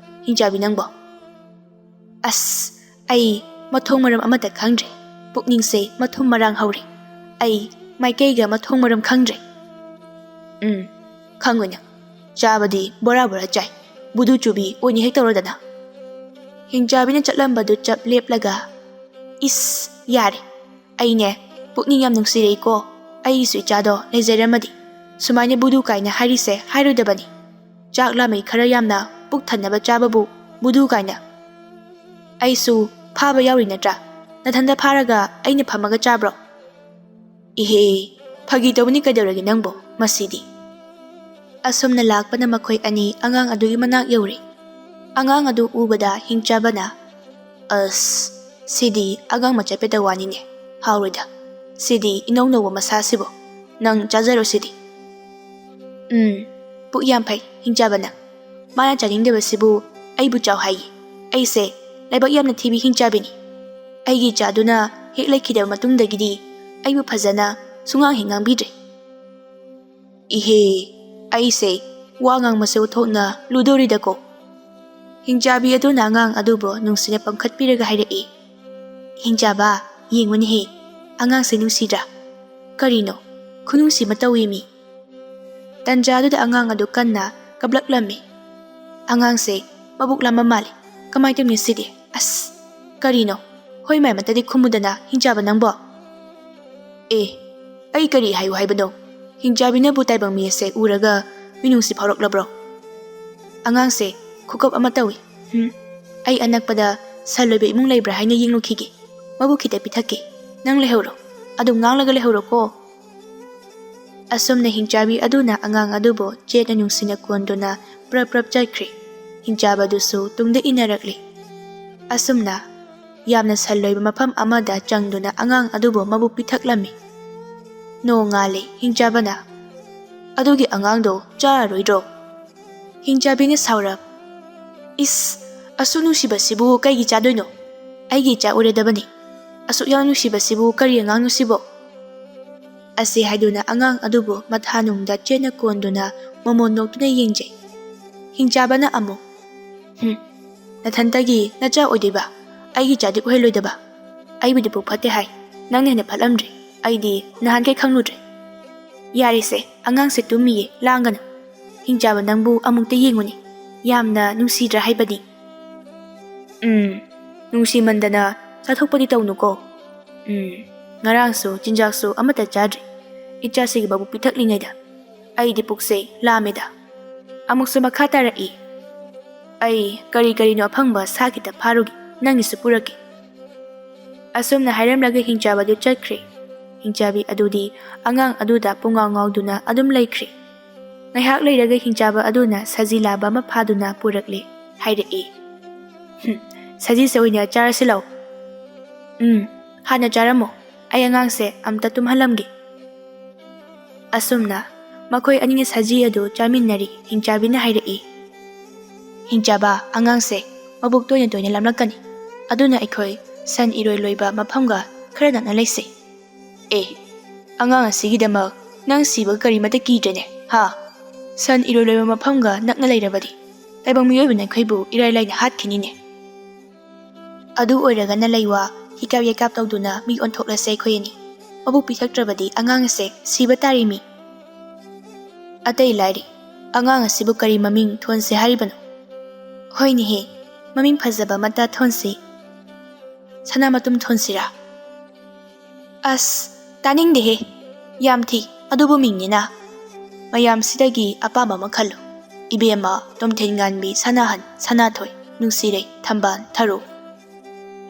ꯍꯤꯡꯆꯥꯕꯤ ꯅꯪꯕꯣ꯫" "ꯑꯁ, ꯑꯩ ꯃꯊꯣꯡ ꯃꯔꯝ ꯑꯃꯠꯇ ꯈꯪꯗ꯭ꯔꯦ꯫ ꯄꯨꯛꯅꯤꯡꯁꯦ ꯃꯊꯨꯝ ꯃꯔꯥꯡ ꯍꯧꯔꯦ꯫ ꯑꯩ ꯃꯥꯏꯀꯩꯒ ꯃꯊꯣꯡ ꯃꯔꯝ ꯈꯪꯗ꯭ꯔꯦ꯫" "ꯎꯝ, ꯈꯪꯉꯣꯏ ꯅꯪ꯫ ꯆꯥꯕꯗꯤ ꯕꯣꯔꯥ ꯕꯣꯔꯥ ꯆꯥꯏ꯫ ꯕꯨꯗꯨ ꯆꯨꯕꯤ ꯑꯣꯏꯅ ꯍꯦꯛ ꯇꯧꯔꯗꯅ꯫" ꯍꯤꯡꯆꯥꯕꯤꯅ ꯆꯠꯂꯝꯕꯗꯨ ꯆꯞ ꯂꯦꯞꯂꯒ, "ꯏꯁ, ꯌꯥꯔꯦ꯫ ꯑꯩꯅꯦ, ꯄꯨꯛꯅꯤꯡ ꯌꯥꯝ ꯅꯨꯡꯁꯤꯔꯛꯏꯀꯣ꯫ ꯑꯩꯒꯤꯁꯨ ꯏꯆꯥꯗꯣ ꯂꯩꯖꯔꯝꯃꯗꯤ ꯁꯨꯃꯥꯏꯅ ꯕꯨꯗꯨ ꯀꯥꯏꯅ ꯍꯥꯏꯔꯤꯁꯦ ꯍꯥꯏꯔꯣꯏꯗꯕꯅꯤ꯫ ꯆꯥꯛ ꯂꯥꯝꯃꯩ ꯈꯔ ꯌꯥꯝꯅ ꯄꯨꯛ ꯊꯟꯅꯕ ꯆꯥꯕꯕꯨ ꯕꯨꯗꯨ ꯀꯥꯏꯅ꯫ ꯑꯩꯁꯨ ꯐꯥꯕ ꯌꯥꯎꯔꯤ ꯅꯠꯇ꯭ꯔꯥ? ꯅꯊꯟꯗ ꯐꯥꯔꯒ ꯑꯩꯅ ꯐꯝꯃꯒ ꯆꯥꯕ꯭ꯔꯣ?" "ꯏꯍꯦ, ꯐꯥꯒꯤ ꯇꯧꯕꯅꯤ ꯀꯩꯗꯧꯔꯒꯦ ꯅꯪꯕꯣ? ꯃꯁꯤꯗꯤ꯫" ꯑꯁꯣꯝꯅ ꯂꯥꯛꯄꯅ ꯃꯈꯣꯏ ꯑꯅꯤ ꯑꯉꯥꯡ ꯑꯗꯨꯒꯤ ꯃꯅꯥꯛ ꯌꯧꯔꯦ꯫ ꯑꯉꯥꯡ ꯑꯗꯨ ꯎꯕꯗ ꯍꯤꯡꯆꯥꯕꯅ, "ꯑꯁ, ꯁꯤꯗꯤ ꯑꯉꯥꯡ ꯃꯆꯥ ꯄꯦꯇ ꯋꯥꯅꯤꯅꯦ, ꯍꯥꯎꯔꯣꯏꯗ꯫ "ꯁꯤꯗꯤ ꯏꯅꯧ ꯅꯧꯕ ꯃꯁꯥꯁꯤꯕꯣ꯫ ꯅꯪ ꯆꯥꯖꯔꯣ ꯁꯤꯗꯤ꯫" "ꯎꯝ, ꯄꯨꯛ ꯌꯥꯝ ꯐꯩ ꯍꯤꯡꯆꯥꯕꯅ꯫ ꯃꯥꯅ ꯆꯥꯅꯤꯡꯗꯕꯁꯤꯕꯨ ꯑꯩꯕꯨ ꯆꯥꯎ ꯍꯥꯏꯌꯦ꯫ ꯑꯩꯁꯦ ꯂꯥꯏꯕꯛ ꯌꯥꯝꯅ ꯊꯤꯕꯤ ꯍꯤꯡꯆꯥꯕꯤꯅꯤ꯫ ꯑꯩꯒꯤ ꯏꯆꯥꯗꯨꯅ ꯍꯦꯛ ꯂꯩꯈꯤꯗꯕ ꯃꯇꯨꯡꯗꯒꯤꯗꯤ ꯑꯩꯕꯨ ꯐꯖꯅ ꯁꯨꯡꯉꯥꯡ ꯍꯦꯛ ꯉꯥꯡꯕꯤꯗ꯭ꯔꯦ꯫" "ꯏꯍꯦ, ꯑꯩꯁꯦ ꯋꯥ ꯉꯥꯡꯕꯁꯦ ꯎꯠꯊꯣꯛꯅ ꯂꯨꯗꯧꯔꯤꯗꯀꯣ꯫" ꯍꯤꯡꯆꯥꯕꯤ ꯑꯗꯨꯅ ꯑꯉꯥꯡ ꯑꯗꯨꯕꯨ ꯅꯨꯡꯁꯤꯅ ꯄꯝꯈꯠꯄꯤꯔꯒ ꯍꯥꯏꯔꯛꯏ꯫ "ꯍꯤꯡꯆꯥꯕ, ꯌꯦꯡꯉꯨꯅꯦꯍꯦ, ꯑꯉꯥꯡꯁꯦ ꯅꯨꯡꯁꯤꯗ꯭ꯔꯥ? ꯀꯔꯤꯅꯣ, ꯈꯨꯅꯨꯡꯁꯤ ꯑꯃ ꯇꯧꯏꯃꯤ꯫" ꯇꯟꯖꯥꯗꯨꯗ ꯑꯉꯥꯡ ꯑꯗꯨ ꯀꯟꯅ ꯀꯞꯂꯛꯂꯝꯃꯤ꯫ ꯑꯉꯥꯡꯁꯦ ꯃꯕꯨꯛ ꯂꯥꯝꯕ ꯃꯥꯜꯂꯤ꯫ ꯀꯃꯥꯏ ꯇꯧꯅꯤ ꯁꯤꯗꯤ? ꯑꯁ, ꯀꯔꯤꯅꯣ? ꯍꯣꯏ ꯃꯥꯏꯃꯠꯇꯗꯤ ꯈꯨꯝꯃꯨꯗꯅ, ꯍꯤꯡꯆꯥꯕ ꯅꯪꯕꯣ꯫ "ꯑꯦ, ꯑꯩ ꯀꯔꯤ ꯍꯥꯏꯌꯨ ꯍꯥꯏꯕꯅꯣ? ꯍꯤꯡꯆꯥꯕꯤꯅꯕꯨ ꯇꯥꯏꯕꯪ ꯃꯤ ꯑꯁꯦ ꯎꯔꯒ ꯃꯤꯅꯨꯡꯁꯤ ꯐꯥꯎꯔꯛꯂꯕ꯭ꯔꯣ?" ꯑꯉꯥꯡꯁꯦ ꯈꯨꯀꯞ ꯑꯃ ꯇꯧꯏ꯫ "ꯍꯨꯝ, ꯑꯩ ꯑꯅꯛꯄꯗ ꯁꯟ ꯂꯣꯏꯕ ꯏꯃꯨꯡ ꯂꯩꯕ꯭ꯔꯥ ꯍꯥꯏꯅ ꯌꯦꯡꯂꯨꯈꯤꯒꯦ꯫ ꯃꯕꯨ ꯈꯤꯇ ꯄꯤꯊꯛꯀꯦ꯫ ꯅꯪ ꯂꯩꯍꯧꯔꯣ꯫ ꯑꯗꯨꯝ ꯉꯥꯡꯂꯒ ꯂꯩꯍꯧꯔꯣꯀꯣ꯫" ꯑꯁꯨꯝꯅ ꯍꯤꯡꯆꯥꯕꯤ ꯑꯗꯨꯅ ꯑꯉꯥꯡ ꯑꯗꯨꯕꯨ ꯆꯦꯠꯅ ꯅꯨꯡꯁꯤꯅ ꯀꯣꯟꯗꯨꯅ ꯄ꯭ꯔꯞ ꯄ꯭ꯔꯞ ꯆꯠꯈ꯭ꯔꯦ꯫ ꯍꯤꯡꯆꯥꯕꯗꯨꯁꯨ ꯇꯨꯡꯗ ꯏꯟꯅꯔꯛꯂꯤ꯫ ꯑꯁꯨꯝꯅ ꯌꯥꯝꯅ ꯁꯟ ꯂꯣꯏꯕ ꯃꯐꯝ ꯑꯃꯗ ꯆꯪꯗꯨꯅ ꯑꯉꯥꯡ ꯑꯗꯨꯕꯨ ꯃꯕꯨ ꯄꯤꯊꯛꯂꯝꯃꯤ꯫ ꯅꯣꯡꯉꯥꯜꯂꯦ ꯍꯤꯡꯆꯥꯕꯅ꯫ "ꯑꯗꯨꯒꯤ ꯑꯉꯥꯡꯗꯣ ꯆꯥꯔꯔꯣꯏꯗ꯭ꯔꯣ?" ꯍꯤꯡꯆꯥꯕꯤꯅ ꯁꯥꯎꯔꯞ, "ꯏꯁ, ꯑꯁꯨꯛ ꯅꯨꯡꯁꯤꯕꯁꯤꯕꯨ ꯀꯩꯒꯤ ꯆꯥꯗꯣꯏꯅꯣ? ꯑꯩꯒꯤ ꯏꯆꯥ ꯑꯣꯏꯔꯗꯕꯅꯤ꯫ ꯑꯁꯨꯛ ꯌꯥꯝ ꯅꯨꯡꯁꯤꯕꯁꯤꯕꯨ ꯀꯔꯤ ꯑꯉꯥꯡꯅꯣ ꯁꯤꯕꯣ?" ꯑꯁꯤ ꯍꯥꯏꯗꯨꯅ ꯑꯉꯥꯡ ꯑꯗꯨꯕꯨ ꯃꯊꯥꯅꯨꯡꯗ ꯆꯦꯠꯅ ꯀꯣꯟꯗꯨꯅ ꯃꯣꯃꯣꯟ ꯅꯣꯛꯇꯨꯅ ꯌꯦꯡꯖꯩ꯫ ꯍꯤꯡꯆꯥꯕꯅ ꯑꯃꯨꯛ, "ꯍꯨꯝ, ꯅꯊꯟꯇꯒꯤ ꯅꯆꯥ ꯑꯣꯏꯗꯣꯏꯕ? ꯑꯩꯒꯤ ꯏꯆꯥꯗꯤ ꯑꯣꯏꯍꯜꯂꯣꯏꯗꯕ? ꯑꯩꯕꯨꯗꯤ ꯄꯨꯛ ꯐꯠꯇꯦ ꯍꯥꯏ꯫ ꯅꯪꯅ ꯍꯦꯟꯅ ꯐꯠꯂꯝꯗ꯭ꯔꯦ꯫ ꯑꯩꯗꯤ ꯅꯍꯥꯟꯈꯩ ꯈꯪꯂꯨꯗ꯭ꯔꯦ꯫ ꯌꯥꯔꯦꯁꯦ, ꯑꯉꯥꯡꯁꯦ ꯇꯨꯝꯃꯤꯌꯦ, ꯂꯥꯡꯒꯅꯨ꯫ ꯍꯤꯡꯆꯥꯕ ꯅꯪꯕꯨ ꯑꯃꯨꯛꯇ ꯌꯦꯡꯉꯨꯅꯦ꯫ ꯌꯥꯝꯅ ꯅꯨꯡꯁꯤꯗ꯭ꯔꯥ ꯍꯥꯏꯕꯅꯤ?" "ꯎꯝ, ꯅꯨꯡꯁꯤꯃꯟꯗꯅ ꯆꯥꯊꯣꯛꯄꯗꯤ ꯇꯧꯅꯨꯀꯣ꯫ ꯎꯝ, ꯉꯔꯥꯡꯁꯨ ꯆꯤꯟꯖꯥꯛꯁꯨ ꯑꯃꯠꯇ ꯆꯥꯗ꯭ꯔꯤ꯫ ꯏꯆꯥꯁꯤꯒꯤ ꯃꯕꯨꯛ ꯄꯤꯊꯛꯂꯤꯉꯩꯗ ꯑꯩꯗꯤ ꯄꯨꯛꯁꯦ ꯂꯥꯝꯃꯦꯗ꯫" ꯑꯃꯨꯛꯁꯨ ꯃꯈꯥ ꯇꯥꯔꯛꯏ, "ꯑꯩ ꯀꯔꯤ ꯀꯔꯤꯅꯣ ꯑꯐꯪꯕ ꯁꯥ ꯈꯤꯇ ꯐꯥꯔꯨꯒꯦ, ꯅꯪꯒꯤꯁꯨ ꯄꯨꯔꯛꯀꯦ꯫" ꯑꯁꯨꯝꯅ ꯍꯥꯏꯔꯝꯂꯒ ꯍꯤꯡꯆꯥꯕꯗꯨ ꯆꯠꯈ꯭ꯔꯦ꯫ ꯍꯤꯡꯆꯥꯕꯤ ꯑꯗꯨꯗꯤ ꯑꯉꯥꯡ ꯑꯗꯨꯗ ꯄꯨꯡꯉꯥꯎ ꯉꯥꯎꯗꯨꯅ ꯑꯗꯨꯝ ꯂꯩꯈ꯭ꯔꯦ꯫ ꯉꯥꯏꯍꯥꯛ ꯂꯩꯔꯒ ꯍꯤꯡꯆꯥꯕ ꯑꯗꯨꯅ ꯁꯖꯤ ꯂꯥꯕ ꯑꯃ ꯐꯥꯗꯨꯅ ꯄꯨꯔꯛꯂꯦ꯫ ꯍꯥꯏꯔꯛꯏ, "ꯍꯨꯝ, ꯁꯖꯤꯁꯦ ꯑꯣꯏꯅ ꯆꯥꯔꯁꯤ ꯂꯥꯎ꯫" "ꯎꯝ, ꯍꯥꯟꯅ ꯆꯥꯔꯝꯃꯣ꯫ ꯑꯩ ꯑꯉꯥꯡꯁꯦ ꯑꯝꯇ ꯇꯨꯝꯍꯜꯂꯝꯒꯦ꯫ ꯑꯁꯨꯝꯅ ꯃꯈꯣꯏ ꯑꯅꯤꯅ ꯁꯖꯤ ꯑꯗꯨ ꯆꯥꯃꯤꯟꯅꯔꯤ꯫ ꯍꯤꯡꯆꯥꯕꯤꯅ ꯍꯥꯏꯔꯛꯏ, "ꯍꯤꯡꯆꯥꯕ, ꯑꯉꯥꯡꯁꯦ ꯃꯕꯨꯛ ꯇꯣꯏꯅ ꯇꯣꯏꯅ ꯂꯥꯝꯂꯛꯀꯅꯤ, ꯑꯗꯨꯅ ꯑꯩꯈꯣꯏ ꯁꯟ ꯏꯔꯣꯏ ꯂꯣꯏꯕ ꯃꯐꯝꯒ ꯈꯔ ꯅꯛꯅ ꯂꯩꯁꯦ꯫" "ꯑꯦ, ꯑꯉꯥꯡ ꯑꯁꯤꯒꯤꯗꯃꯛ ꯅꯪ ꯁꯤꯕ ꯀꯔꯤꯃꯠꯇ ꯀꯤꯗ꯭ꯔꯦꯅꯦ, ꯍꯥ? ꯁꯟ ꯏꯔꯣꯏ ꯂꯣꯏꯕ ꯃꯐꯝꯒ ꯅꯛꯅ ꯂꯩꯔꯕꯗꯤ ꯇꯥꯏꯕꯪ ꯃꯤꯑꯣꯏꯕꯅ ꯑꯩꯈꯣꯏꯕꯨ ꯏꯔꯥꯏ ꯂꯥꯏꯅ ꯍꯥꯠꯈꯤꯅꯤꯅꯦ꯫ ꯑꯗꯨ ꯑꯣꯏꯔꯒꯅ ꯂꯩꯋꯥ, ꯍꯤꯀꯥꯞ ꯌꯩꯀꯥꯞ ꯇꯧꯗꯨꯅ ꯃꯤ ꯑꯣꯟꯊꯣꯛꯂꯁꯦ ꯑꯩꯈꯣꯏ ꯑꯅꯤ꯫ ꯃꯕꯨꯛ ꯄꯤꯊꯛꯇ꯭ꯔꯕꯗꯤ ꯑꯉꯥꯡ ꯑꯁꯦ ꯁꯤꯕ ꯇꯥꯔꯦꯃꯤ꯫ ꯑꯇꯩ ꯂꯥꯏꯔꯤ, ꯑꯉꯥꯡ ꯑꯁꯤꯕꯨ ꯀꯔꯤ ꯃꯃꯤꯡ ꯊꯣꯟꯁꯦ ꯍꯥꯏꯔꯤꯕꯅꯣ? ꯍꯣꯏꯅꯦꯍꯦ, ꯃꯃꯤꯡ ꯐꯖꯕ ꯑꯃꯠꯇ ꯊꯣꯟꯁꯤ꯫ ꯁꯅꯥ ꯃꯇꯨꯝ ꯊꯣꯟꯁꯤꯔꯥ?" "ꯑꯁ, ꯇꯥꯅꯤꯡꯗꯦꯍꯦ, ꯌꯥꯝ ꯊꯤ, ꯑꯗꯨꯕꯨ ꯃꯤꯡꯅꯤꯅ꯫ ꯃꯌꯥꯝꯁꯤꯗꯒꯤ ꯑꯄꯥꯝꯕ ꯑꯃ ꯈꯜꯂꯨ꯫ ꯏꯕꯦꯝꯃ, ꯇꯣꯝꯊꯤꯟ ꯉꯥꯟꯕꯤ, ꯁꯅꯥꯍꯟ, ꯁꯅꯥꯊꯣꯏ, ꯅꯨꯡꯁꯤꯔꯩ, ꯊꯝꯕꯥꯜ, ꯊꯔꯣ꯫"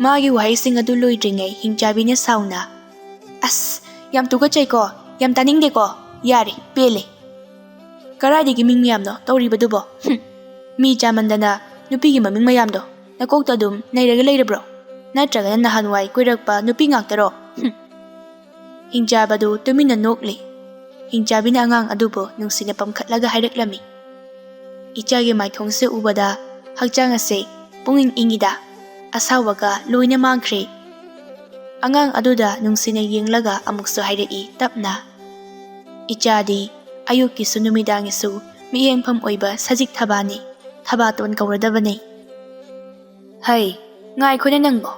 ꯃꯥꯒꯤ ꯋꯥꯍꯩꯁꯤꯡ ꯑꯗꯨ ꯂꯣꯏꯗ꯭ꯔꯤꯉꯩ ꯍꯤꯡꯆꯥꯕꯤꯅ ꯁꯥꯎꯅ, "ꯑꯁ, ꯌꯥꯝ ꯇꯨꯀꯠꯆꯩꯀꯣ, ꯌꯥꯝ ꯇꯥꯅꯤꯡꯗꯦꯀꯣ, ꯌꯥꯔꯦ, ꯄꯦꯜꯂꯦ꯫ ꯀꯔꯥꯏꯗꯒꯤ ꯃꯤꯡ ꯃꯌꯥꯝꯅꯣ ꯇꯧꯔꯤꯕꯗꯨꯕꯣ? ꯍꯨꯝ, ꯃꯤ ꯆꯥꯃꯟꯗꯅ ꯅꯨꯄꯤꯒꯤ ꯃꯃꯤꯡ ꯃꯌꯥꯝꯗꯣ ꯅꯀꯣꯛꯇ ꯑꯗꯨꯝ ꯅꯩꯔꯒ ꯂꯩꯔꯕ꯭ꯔꯣ? ꯅꯠꯇ꯭ꯔꯒꯅ ꯅꯍꯥꯟꯋꯥꯏ ꯀꯣꯏꯔꯛꯄ ꯅꯨꯄꯤ ꯉꯥꯛꯇꯔꯣ? ꯍꯨꯝ꯫" ꯍꯤꯡꯆꯥꯕꯗꯨ ꯇꯨꯃꯤꯟꯅ ꯅꯣꯛꯂꯤ꯫ ꯍꯤꯡꯆꯥꯕꯤꯅ ꯑꯉꯥꯡ ꯑꯗꯨꯕꯨ ꯅꯨꯡꯁꯤꯅ ꯄꯝꯈꯠꯂꯒ ꯍꯥꯏꯔꯛꯂꯝꯃꯤ, "ꯏꯆꯥꯒꯤ ꯃꯥꯏꯊꯣꯡꯁꯦ ꯎꯕꯗ ꯍꯛꯆꯥꯡ ꯑꯁꯦ ꯄꯨꯡꯏꯪ ꯏꯪꯏꯗ, ꯑꯁꯥꯎꯕꯒ ꯂꯣꯏꯅ ꯃꯥꯡꯈ꯭ꯔꯦ꯫" ꯑꯉꯥꯡ ꯑꯗꯨꯗ ꯅꯨꯡꯁꯤꯅ ꯌꯦꯡꯂꯒ ꯑꯃꯨꯛꯁꯨ ꯍꯥꯏꯔꯛꯏ ꯇꯞꯅ, "ꯏꯆꯥꯗꯤ ꯑꯌꯨꯛꯀꯤꯁꯨ ꯅꯨꯃꯤꯗꯥꯡꯒꯤꯁꯨ ꯃꯤꯠꯌꯦꯡꯐꯝ ꯑꯣꯏꯕ ꯁꯖꯤꯛ ꯊꯕꯥꯅꯤ, ꯊꯕꯥꯇꯣꯟ ꯀꯧꯔꯗꯕꯅꯤ꯫" "ꯍꯩ, ꯉꯥꯏꯈꯣꯅꯦ ꯅꯪꯕꯣ꯫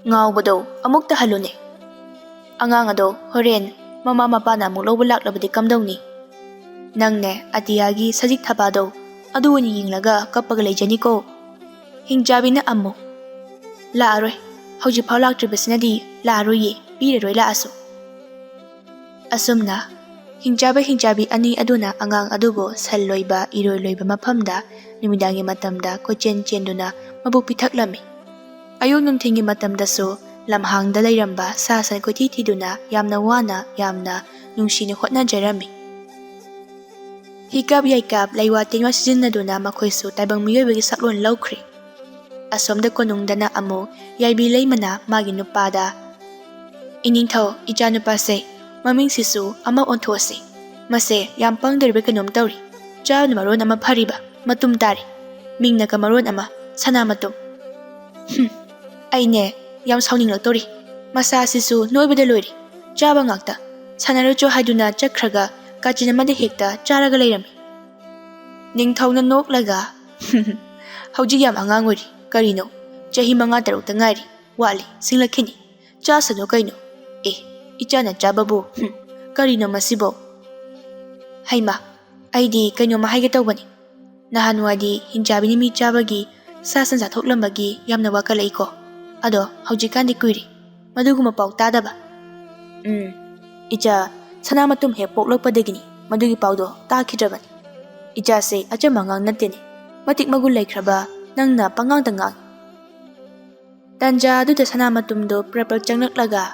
ꯉꯥꯎꯕꯗꯣ ꯑꯃꯨꯛꯇ ꯍꯜꯂꯨꯅꯦ꯫ ꯑꯉꯥꯡ ꯑꯗꯣ ꯍꯣꯔꯦꯟ ꯃꯃꯥ ꯃꯄꯥꯅ ꯑꯃꯨꯛ ꯂꯧꯕ ꯂꯥꯛꯂꯕꯗꯤ ꯀꯝꯗꯧꯅꯤ? ꯅꯪꯅꯦ ꯑꯇꯤꯌꯥꯒꯤ ꯁꯖꯤꯛ ꯊꯕꯥꯗꯣ ꯑꯗꯨ ꯑꯣꯏꯅ ꯌꯦꯡꯂꯒ ꯀꯞꯄꯒ ꯂꯩꯖꯅꯤꯀꯣ꯫" ꯍꯤꯡꯆꯥꯕꯤꯅ ꯑꯃꯨꯛ, "ꯂꯥꯛꯑꯔꯣꯏ, ꯍꯧꯖꯤꯛꯐꯥꯎ ꯂꯥꯛꯇ꯭ꯔꯤꯕꯁꯤꯅꯗꯤ ꯂꯥꯛꯑꯔꯣꯏꯌꯦ, ꯄꯤꯔꯔꯣꯏ ꯂꯥꯛꯑꯁꯨ꯫" ꯑꯁꯨꯝꯅ ꯍꯤꯡꯆꯥꯕ ꯍꯤꯡꯆꯥꯕꯤ ꯑꯅꯤ ꯑꯗꯨꯅ ꯑꯉꯥꯡ ꯑꯗꯨꯕꯨ ꯁꯟ ꯂꯣꯏꯕ, ꯏꯔꯣꯏ ꯂꯣꯏꯕ ꯃꯐꯝꯗ ꯅꯨꯃꯤꯗꯥꯡꯒꯤ ꯃꯇꯝꯗ ꯀꯣꯏꯆꯦꯟ ꯆꯦꯟꯗꯨꯅ ꯃꯕꯨꯛ ꯄꯤꯊꯛꯂꯝꯃꯤ꯫ ꯑꯌꯨꯛ ꯅꯨꯡꯊꯤꯜꯒꯤ ꯃꯇꯝꯗꯁꯨ ꯂꯝꯍꯥꯡꯗ ꯂꯩꯔꯝꯕ ꯁꯥ ꯁꯟ ꯀꯣꯏꯊꯤ ꯊꯤꯗꯨꯅ ꯌꯥꯝꯅ ꯋꯥꯅ, ꯌꯥꯝꯅ ꯅꯨꯡꯁꯤꯅ ꯍꯣꯠꯅꯖꯔꯝꯃꯤ꯫ ꯍꯤꯀꯥꯞ ꯌꯩꯀꯥꯞ, ꯂꯩꯋꯥ ꯇꯦꯟꯋꯥ ꯁꯤꯖꯤꯟꯅꯗꯨꯅ ꯃꯈꯣꯏꯁꯨ ꯇꯥꯏꯕꯪ ꯃꯤꯑꯣꯏꯕꯒꯤ ꯁꯛꯂꯣꯟ ꯂꯧꯈ꯭ꯔꯦ꯫ ꯑꯁꯣꯝꯗ ꯀꯣꯅꯨꯡꯗꯅ ꯑꯃꯨꯛ ꯌꯥꯏꯕꯤ ꯂꯩꯃꯅ ꯃꯥꯒꯤ ꯅꯨꯄꯥꯗ, "ꯏꯅꯤꯡꯊꯧ, ꯏꯆꯥꯅꯨꯄꯥꯁꯦ ꯃꯃꯤꯡꯁꯤꯁꯨ ꯑꯃ ꯑꯣꯟꯊꯣꯛꯑꯁꯤ꯫ ꯃꯁꯦ ꯌꯥꯝ ꯄꯪꯗꯣꯔꯤꯕ ꯀꯩꯅꯣꯝ ꯇꯧꯔꯤ꯫ ꯆꯥꯕꯅ ꯃꯔꯣꯟ ꯑꯃ ꯐꯔꯤꯕ, ꯃꯇꯨꯝ ꯇꯥꯔꯤ꯫ ꯃꯤꯡꯅꯒ ꯃꯔꯣꯟ ꯑꯃ ꯁꯅꯥ ꯃꯇꯨꯝ꯫ ꯍꯨꯝ, ꯑꯩꯅꯦ ꯌꯥꯝ ꯁꯥꯎꯅꯤꯡꯂꯛꯇꯧꯔꯤ꯫ ꯃꯁꯥꯁꯤꯁꯨ ꯅꯣꯏꯕꯗ ꯂꯣꯏꯔꯦ꯫ ꯆꯥꯕ ꯉꯥꯛꯇ꯫ ꯁꯥꯟꯅꯔꯨꯆꯣ ꯍꯥꯏꯗꯨꯅ ꯆꯠꯈ꯭ꯔꯒ ꯀꯥꯆꯤꯟ ꯑꯃꯗ ꯍꯦꯛꯇ ꯆꯥꯔꯒ ꯂꯩꯔꯝꯃꯤ꯫" ꯅꯤꯡꯊꯧꯅ ꯅꯣꯛꯂꯒ, "ꯍꯧꯖꯤꯛ ꯌꯥꯝ ꯑꯉꯥꯡ ꯑꯣꯏꯔꯤ꯫ ꯀꯔꯤꯅꯣ? ꯆꯍꯤ ꯃꯉꯥ ꯇꯔꯨꯛꯇ ꯉꯥꯏꯔꯤ꯫ ꯋꯥꯠꯂꯤ, ꯁꯤꯡꯂꯛꯈꯤꯅꯤ꯫ ꯆꯥꯁꯅꯨ ꯀꯩꯅꯣ꯫ ꯑꯦ, ꯏꯆꯥꯅ ꯆꯥꯕꯕꯨ, ꯍꯨꯝ, ꯀꯔꯤꯅꯣ ꯃꯁꯤꯕꯣ?" ꯍꯩꯃꯥ, ꯑꯩꯗꯤ ꯀꯩꯅꯣꯝꯃ ꯍꯥꯏꯒꯦ ꯇꯧꯕꯅꯤ꯫ ꯅꯍꯥꯟꯋꯥꯏꯗꯤ ꯍꯤꯡꯆꯥꯕꯤꯅ ꯃꯤ ꯆꯥꯕꯒꯤ ꯁꯥ ꯁꯟ ꯆꯥꯊꯣꯛꯂꯝꯕꯒꯤ ꯌꯥꯝꯅ ꯋꯥꯀꯠꯂꯛꯏꯀꯣ꯫ ꯑꯗꯣ ꯍꯧꯖꯤꯛꯀꯥꯟꯗꯤ ꯀꯨꯏꯔꯦ ꯃꯗꯨꯒꯨꯝꯕ ꯄꯥꯎ ꯇꯥꯗꯕ꯫ ꯎꯝ, ꯏꯆꯥ, ꯁꯅꯥ ꯃꯇꯨꯝ ꯍꯦꯛ ꯄꯣꯛꯂꯛꯄꯗꯒꯤꯅꯤ ꯃꯗꯨꯒꯤ ꯄꯥꯎꯗꯣ ꯇꯥꯈꯤꯗ꯭ꯔꯕꯅꯤ꯫ ꯏꯆꯥꯁꯦ ꯑꯆꯝꯕ ꯑꯉꯥꯡ ꯅꯠꯇꯦꯅꯦ꯫ ꯃꯇꯤꯛ ꯃꯒꯨꯟ ꯂꯩꯈ꯭ꯔꯕ ꯅꯪꯅ ꯄꯉꯥꯡꯗ ꯉꯥꯡꯏ꯫ ꯇꯟꯖꯥ ꯑꯗꯨꯗ ꯁꯅꯥ ꯃꯇꯨꯝꯗꯣ ꯄ꯭ꯔꯞ ꯄ꯭ꯔꯞ ꯆꯪꯂꯛꯂꯒ,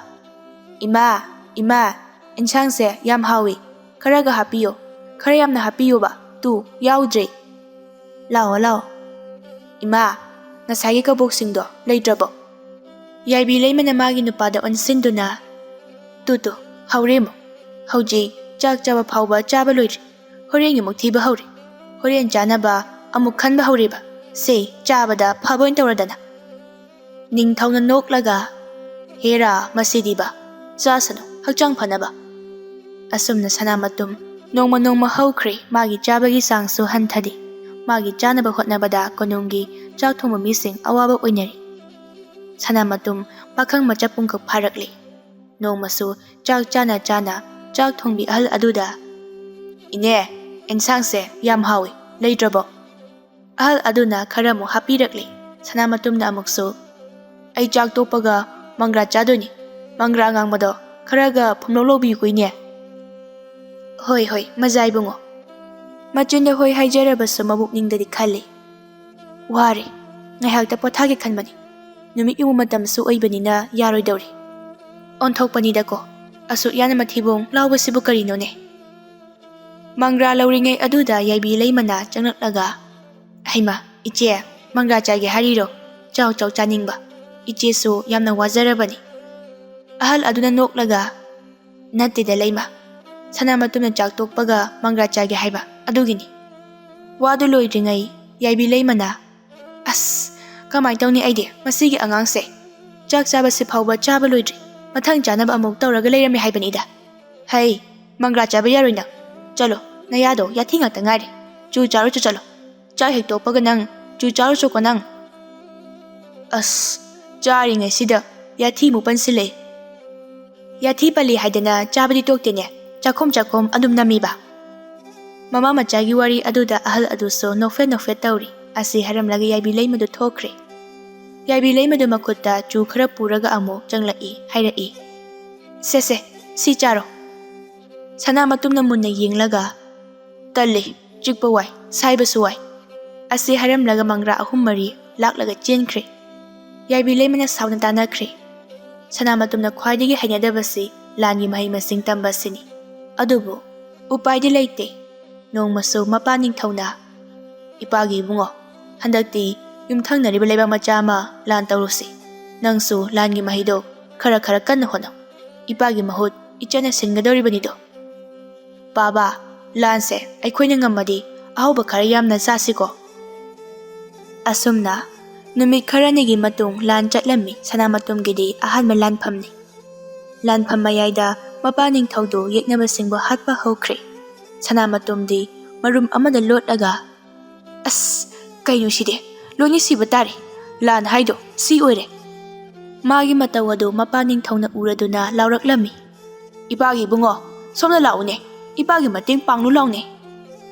"ꯏꯃꯥ, ꯏꯃꯥ, ꯏꯟꯁꯥꯡꯁꯦ ꯌꯥꯝ ꯍꯥꯎꯏ꯫ ꯈꯔꯒ ꯍꯥꯞꯄꯤꯌꯣ꯫ ꯈꯔ ꯌꯥꯝꯅ ꯍꯥꯞꯄꯤꯌꯣꯕ꯫ ꯇꯨ, ꯌꯥꯎꯗ꯭ꯔꯦ꯫ ꯂꯥꯛꯑꯣ, ꯂꯥꯛꯑꯣ꯫ ꯏꯃꯥ, ꯉꯁꯥꯏꯒꯤ ꯀꯕꯣꯛꯁꯤꯡꯗꯣ ꯂꯩꯇ꯭ꯔꯕꯣ?" ꯌꯥꯏꯕꯤ ꯂꯩꯃꯅ ꯃꯥꯒꯤ ꯅꯨꯄꯥꯗ ꯑꯣꯟꯁꯤꯟꯗꯨꯅ, "ꯇꯨ, ꯇꯨ, ꯍꯧꯔꯦ ꯑꯃꯨꯛ꯫ ꯍꯧꯖꯤꯛ ꯆꯥꯛ ꯆꯥꯕ ꯐꯥꯎꯕ ꯆꯥꯕ ꯂꯣꯏꯗ꯭ꯔꯤ꯫ ꯍꯣꯔꯦꯟꯒꯤ ꯑꯃꯨꯛ ꯊꯤꯕ ꯍꯧꯔꯦ꯫ ꯍꯣꯔꯦꯟ ꯆꯥꯅꯕ ꯑꯃꯨꯛ ꯈꯟꯕ ꯍꯧꯔꯦꯕ꯫ ꯁꯦ, ꯆꯥꯕꯗ ꯐꯕ ꯑꯣꯏꯅ ꯇꯧꯔꯗꯅ꯫" ꯅꯤꯡꯊꯧꯅ ꯅꯣꯛꯂꯒ, "ꯍꯦꯔꯥ, ꯃꯁꯤꯗꯤꯕ, ꯆꯥꯁꯅꯨ, ꯍꯛꯆꯥꯡ ꯐꯅꯕ꯫" ꯑꯁꯨꯝꯅ ꯁꯅꯥꯃꯇꯨꯝ ꯅꯣꯡꯃ ꯅꯣꯡꯃ ꯍꯧꯈ꯭ꯔꯦ꯫ ꯃꯥꯒꯤ ꯆꯥꯕꯒꯤ ꯆꯥꯡꯁꯨ ꯍꯟꯊꯗꯦ꯫ ꯃꯥꯒꯤ ꯆꯥꯅꯕ ꯍꯣꯠꯅꯕꯗ ꯀꯣꯅꯨꯡꯒꯤ ꯆꯥꯛ ꯊꯣꯡꯕ ꯃꯤꯁꯤꯡ ꯑꯋꯥꯕ ꯑꯣꯏꯅꯔꯤ꯫ ꯁꯅꯥꯃꯇꯨꯝ ꯄꯥꯈꯪ ꯃꯆꯥ ꯄꯨꯡꯀꯛ ꯐꯥꯔꯛꯂꯦ꯫ ꯅꯣꯡꯃꯁꯨ ꯆꯥꯛ ꯆꯥꯅ ꯆꯥꯅ ꯆꯥꯛ ꯊꯣꯡꯕꯤ ꯑꯍꯜ ꯑꯗꯨꯗ, "ꯏꯅꯦ, ꯑꯦꯟꯁꯥꯡꯁꯦ ꯌꯥꯝ ꯍꯥꯎꯏ, ꯂꯩꯇ꯭ꯔꯕꯣ?" ꯑꯍꯜ ꯑꯗꯨꯅ ꯈꯔꯃꯨꯛ ꯍꯥꯞꯄꯤꯔꯛꯂꯦ꯫ ꯁꯅꯥꯃꯇꯨꯝꯅ ꯑꯃꯨꯛꯁꯨ, "ꯑꯩ ꯆꯥꯛ ꯇꯣꯛꯄꯒ ꯃꯪꯒ꯭ꯔꯥ ꯆꯥꯗꯣꯏꯅꯤ꯫ ꯃꯪꯒ꯭ꯔꯥ ꯑꯉꯥꯡꯕꯗꯣ ꯈꯔꯒ ꯐꯨꯝꯂꯧ ꯂꯧꯕꯤꯌꯨꯀꯣ, ꯏꯅꯦ꯫" "ꯍꯣꯏ, ꯍꯣꯏ, ꯃꯖꯥ ꯏꯕꯨꯡꯉꯣ꯫" ꯃꯆꯤꯟꯗ ꯍꯣꯏ ꯍꯥꯏꯖꯔꯕꯁꯨ ꯃꯕꯨꯛꯅꯤꯡꯗꯗꯤ ꯈꯜꯂꯤ, "ꯋꯥꯔꯦ꯫ ꯉꯥꯏꯍꯥꯛꯇ ꯄꯣꯊꯥꯒꯦ ꯈꯟꯕꯅꯤ꯫ ꯅꯨꯃꯤꯠ ꯌꯨꯡꯕ ꯃꯇꯝꯁꯨ ꯑꯣꯏꯕꯅꯤꯅ ꯌꯥꯔꯣꯏꯗꯧꯔꯤ꯫ ꯑꯣꯟꯊꯣꯛꯄꯅꯤꯗꯀꯣ, ꯑꯁꯨꯛ ꯌꯥꯝꯅ ꯃꯊꯤꯕꯣꯡ ꯂꯥꯎꯕꯁꯤꯕꯨ ꯀꯔꯤꯅꯣꯅꯦ?" ꯃꯪꯒ꯭ꯔꯥ ꯂꯧꯔꯤꯉꯩ ꯑꯗꯨꯗ ꯌꯥꯏꯕꯤ ꯂꯩꯃꯅ ꯆꯪꯂꯛꯂꯒ, "ꯍꯩꯃꯥ, ꯏꯆꯦ, ꯃꯪꯒ꯭ꯔꯥ ꯆꯥꯒꯦ ꯍꯥꯏꯔꯤꯔꯣ? ꯆꯥꯎ, ꯆꯥꯎ, ꯆꯥꯅꯤꯡꯕ꯫ ꯏꯆꯦꯁꯨ ꯌꯥꯝꯅ ꯋꯥꯖꯔꯕꯅꯤ꯫" ꯑꯍꯜ ꯑꯗꯨꯅ ꯅꯣꯛꯂꯒ, "ꯅꯠꯇꯦꯗ ꯂꯩꯃ, ꯁꯅꯥꯃꯇꯨꯝꯅ ꯆꯥꯛ ꯇꯣꯛꯄꯒ ꯃꯪꯒ꯭ꯔꯥ ꯆꯥꯒꯦ ꯍꯥꯏꯕ ꯑꯗꯨꯒꯤꯅꯤ꯫" ꯋꯥꯗꯨ ꯂꯣꯏꯗ꯭ꯔꯤꯉꯩ ꯌꯥꯏꯕꯤ ꯂꯩꯃꯅ, "ꯑꯁ, ꯀꯃꯥꯏꯅ ꯇꯧꯅꯤ ꯑꯩꯗꯤ? ꯃꯁꯤꯒꯤ ꯑꯉꯥꯡꯁꯦ ꯆꯥꯛ ꯆꯥꯕꯁꯤ ꯐꯥꯎꯕ ꯆꯥꯕ ꯂꯣꯏꯗ꯭ꯔꯤ, ꯃꯊꯪ ꯆꯥꯅꯕ ꯑꯃꯨꯛ ꯇꯧꯔꯒ ꯂꯩꯔꯝꯃꯤ ꯍꯥꯏꯕꯅꯤꯗ꯫ ꯍꯩ, ꯃꯪꯒ꯭ꯔꯥ ꯆꯥꯕ ꯌꯥꯔꯣꯏ ꯅꯪ꯫ ꯆꯠꯂꯣ, ꯅꯌꯥꯗꯣ ꯌꯥꯊꯤ ꯉꯥꯛꯇ ꯉꯥꯏꯔꯦ꯫ ꯆꯨ ꯆꯥꯔꯨꯆꯣ ꯆꯠꯂꯣ꯫ ꯆꯥꯛ ꯍꯦꯛ ꯇꯣꯛꯄꯒ ꯅꯪ ꯆꯨ ꯆꯥꯔꯨꯆꯣꯀꯣ ꯅꯪ꯫" ꯑꯁ, ꯆꯥꯔꯤꯉꯩꯁꯤꯗ ꯌꯥꯊꯤ ꯑꯃꯨꯛ ꯄꯟꯁꯤꯜꯂꯛꯑꯦ꯫ ꯌꯥꯊꯤ ꯄꯜꯂꯤ ꯍꯥꯏꯗꯅ ꯆꯥꯕꯗꯤ ꯇꯣꯛꯇꯦꯅꯦ, ꯆꯥꯛꯈꯣꯝ ꯆꯥꯛꯈꯣꯝ ꯑꯗꯨꯝ ꯅꯝꯃꯤꯕ꯫ ꯃꯃꯥ ꯃꯆꯥꯒꯤ ꯋꯥꯔꯤ ꯑꯗꯨꯗ ꯑꯍꯜ ꯑꯗꯨꯁꯨ ꯅꯣꯛꯐꯦꯠ ꯅꯣꯛꯐꯦꯠ ꯇꯧꯔꯤ꯫ ꯑꯁꯤ ꯍꯥꯏꯔꯝꯂꯒ ꯌꯥꯏꯕꯤ ꯂꯩꯃꯗꯨ ꯊꯣꯛꯈ꯭ꯔꯦ꯫ ꯌꯥꯏꯕꯤ ꯂꯩꯃꯗꯨ ꯃꯈꯨꯠꯇ ꯆꯨ ꯈꯔ ꯄꯨꯔꯒ ꯑꯃꯨꯛ ꯆꯪꯂꯛꯏ, ꯍꯥꯏꯔꯛꯏ, "ꯁꯦ ꯁꯦ, ꯁꯤ ꯆꯥꯔꯣ꯫" ꯁꯅꯥꯃꯇꯨꯝꯅ ꯃꯨꯟꯅ ꯌꯦꯡꯂꯒ, "ꯇꯜꯂꯤ, ꯆꯤꯛꯄ ꯋꯥꯏ, ꯁꯥꯏꯕꯁꯨ ꯋꯥꯏ꯫" ꯑꯁꯤ ꯍꯥꯏꯔꯝꯂꯒ ꯃꯪꯒ꯭ꯔꯥ ꯑꯍꯨꯝ ꯃꯔꯤ ꯂꯥꯛꯂꯒ ꯆꯦꯟꯈ꯭ꯔꯦ꯫ ꯌꯥꯏꯕꯤ ꯂꯩꯃꯅ ꯁꯥꯎꯅ ꯇꯥꯅꯈ꯭ꯔꯦ꯫ ꯁꯅꯥꯃꯇꯨꯝꯅ ꯈ꯭ꯋꯥꯏꯗꯒꯤ ꯍꯩꯅꯗꯕꯁꯤ ꯂꯥꯟꯒꯤ ꯃꯍꯩ ꯃꯁꯤꯡ ꯇꯝꯕꯁꯤꯅꯤ꯫ ꯑꯗꯨꯕꯨ ꯎꯄꯥꯏꯗꯤ ꯂꯩꯇꯦ꯫ ꯅꯣꯡꯃꯁꯨ ꯃꯄꯥ ꯅꯤꯡꯊꯧꯅ, "ꯏꯄꯥꯒꯤ ꯏꯕꯨꯡꯉꯣ, ꯍꯟꯗꯛꯇꯤ ꯌꯨꯝꯊꯪꯅꯔꯤꯕ ꯂꯩꯕꯥꯛ ꯃꯆꯥ ꯑꯃ ꯂꯥꯟ ꯇꯧꯔꯨꯁꯤ꯫ ꯅꯪꯁꯨ ꯂꯥꯟꯒꯤ ꯃꯍꯩꯗꯣ ꯈꯔ ꯈꯔ ꯀꯟꯅ ꯍꯣꯠꯅꯧ꯫ ꯏꯄꯥꯒꯤ ꯃꯍꯨꯠ ꯏꯆꯟꯅ ꯁꯤꯟꯒꯗꯧꯔꯤꯕꯅꯤꯗꯣ꯫ ꯄꯥꯕ, ꯂꯥꯟꯁꯦ ꯑꯩꯈꯣꯏꯅ ꯉꯝꯃꯗꯤ ꯑꯍꯥꯎꯕ ꯈꯔ ꯌꯥꯝꯅ ꯆꯥꯁꯤꯀꯣ꯫" ꯑꯁꯨꯝꯅ ꯅꯨꯃꯤꯠ ꯈꯔꯅꯤꯒꯤ ꯃꯇꯨꯡ ꯂꯥꯟ ꯆꯠꯂꯝꯃꯤ꯫ ꯁꯅꯥꯃꯇꯨꯝꯒꯤꯗꯤ ꯑꯍꯥꯟꯕ ꯂꯥꯟꯐꯝꯅꯤ꯫ ꯂꯥꯟꯐꯝ ꯃꯌꯥꯏꯗ ꯃꯄꯥ ꯅꯤꯡꯊꯧꯗꯨ ꯌꯦꯛꯅꯕꯁꯤꯡꯕꯨ ꯍꯥꯠꯄ ꯍꯧꯈ꯭ꯔꯦ꯫ ꯁꯅꯥꯃꯇꯨꯝꯗꯤ ꯃꯔꯨꯝ ꯑꯃꯗ ꯂꯣꯠꯂꯒ, "ꯑꯁ, ꯀꯩꯅꯣ ꯁꯤꯗꯤ? ꯂꯣꯏꯅ ꯁꯤꯕ ꯇꯥꯔꯦ꯫ ꯂꯥꯟ ꯍꯥꯏꯗꯣ ꯁꯤ ꯑꯣꯏꯔꯦ꯫" ꯃꯥꯒꯤ ꯃꯇꯧ ꯑꯗꯨ ꯃꯄꯥ ꯅꯤꯡꯊꯧꯅ ꯎꯔꯗꯨꯅ ꯂꯥꯎꯔꯛꯂꯝꯃꯤ, "ꯏꯄꯥꯒꯤ ꯏꯕꯨꯡꯉꯣ, ꯁꯣꯝꯗ ꯂꯥꯛꯎꯅꯦ, ꯏꯄꯥꯒꯤ ꯃꯇꯦꯡ ꯄꯥꯡꯂꯨ ꯂꯥꯎꯅꯦ꯫"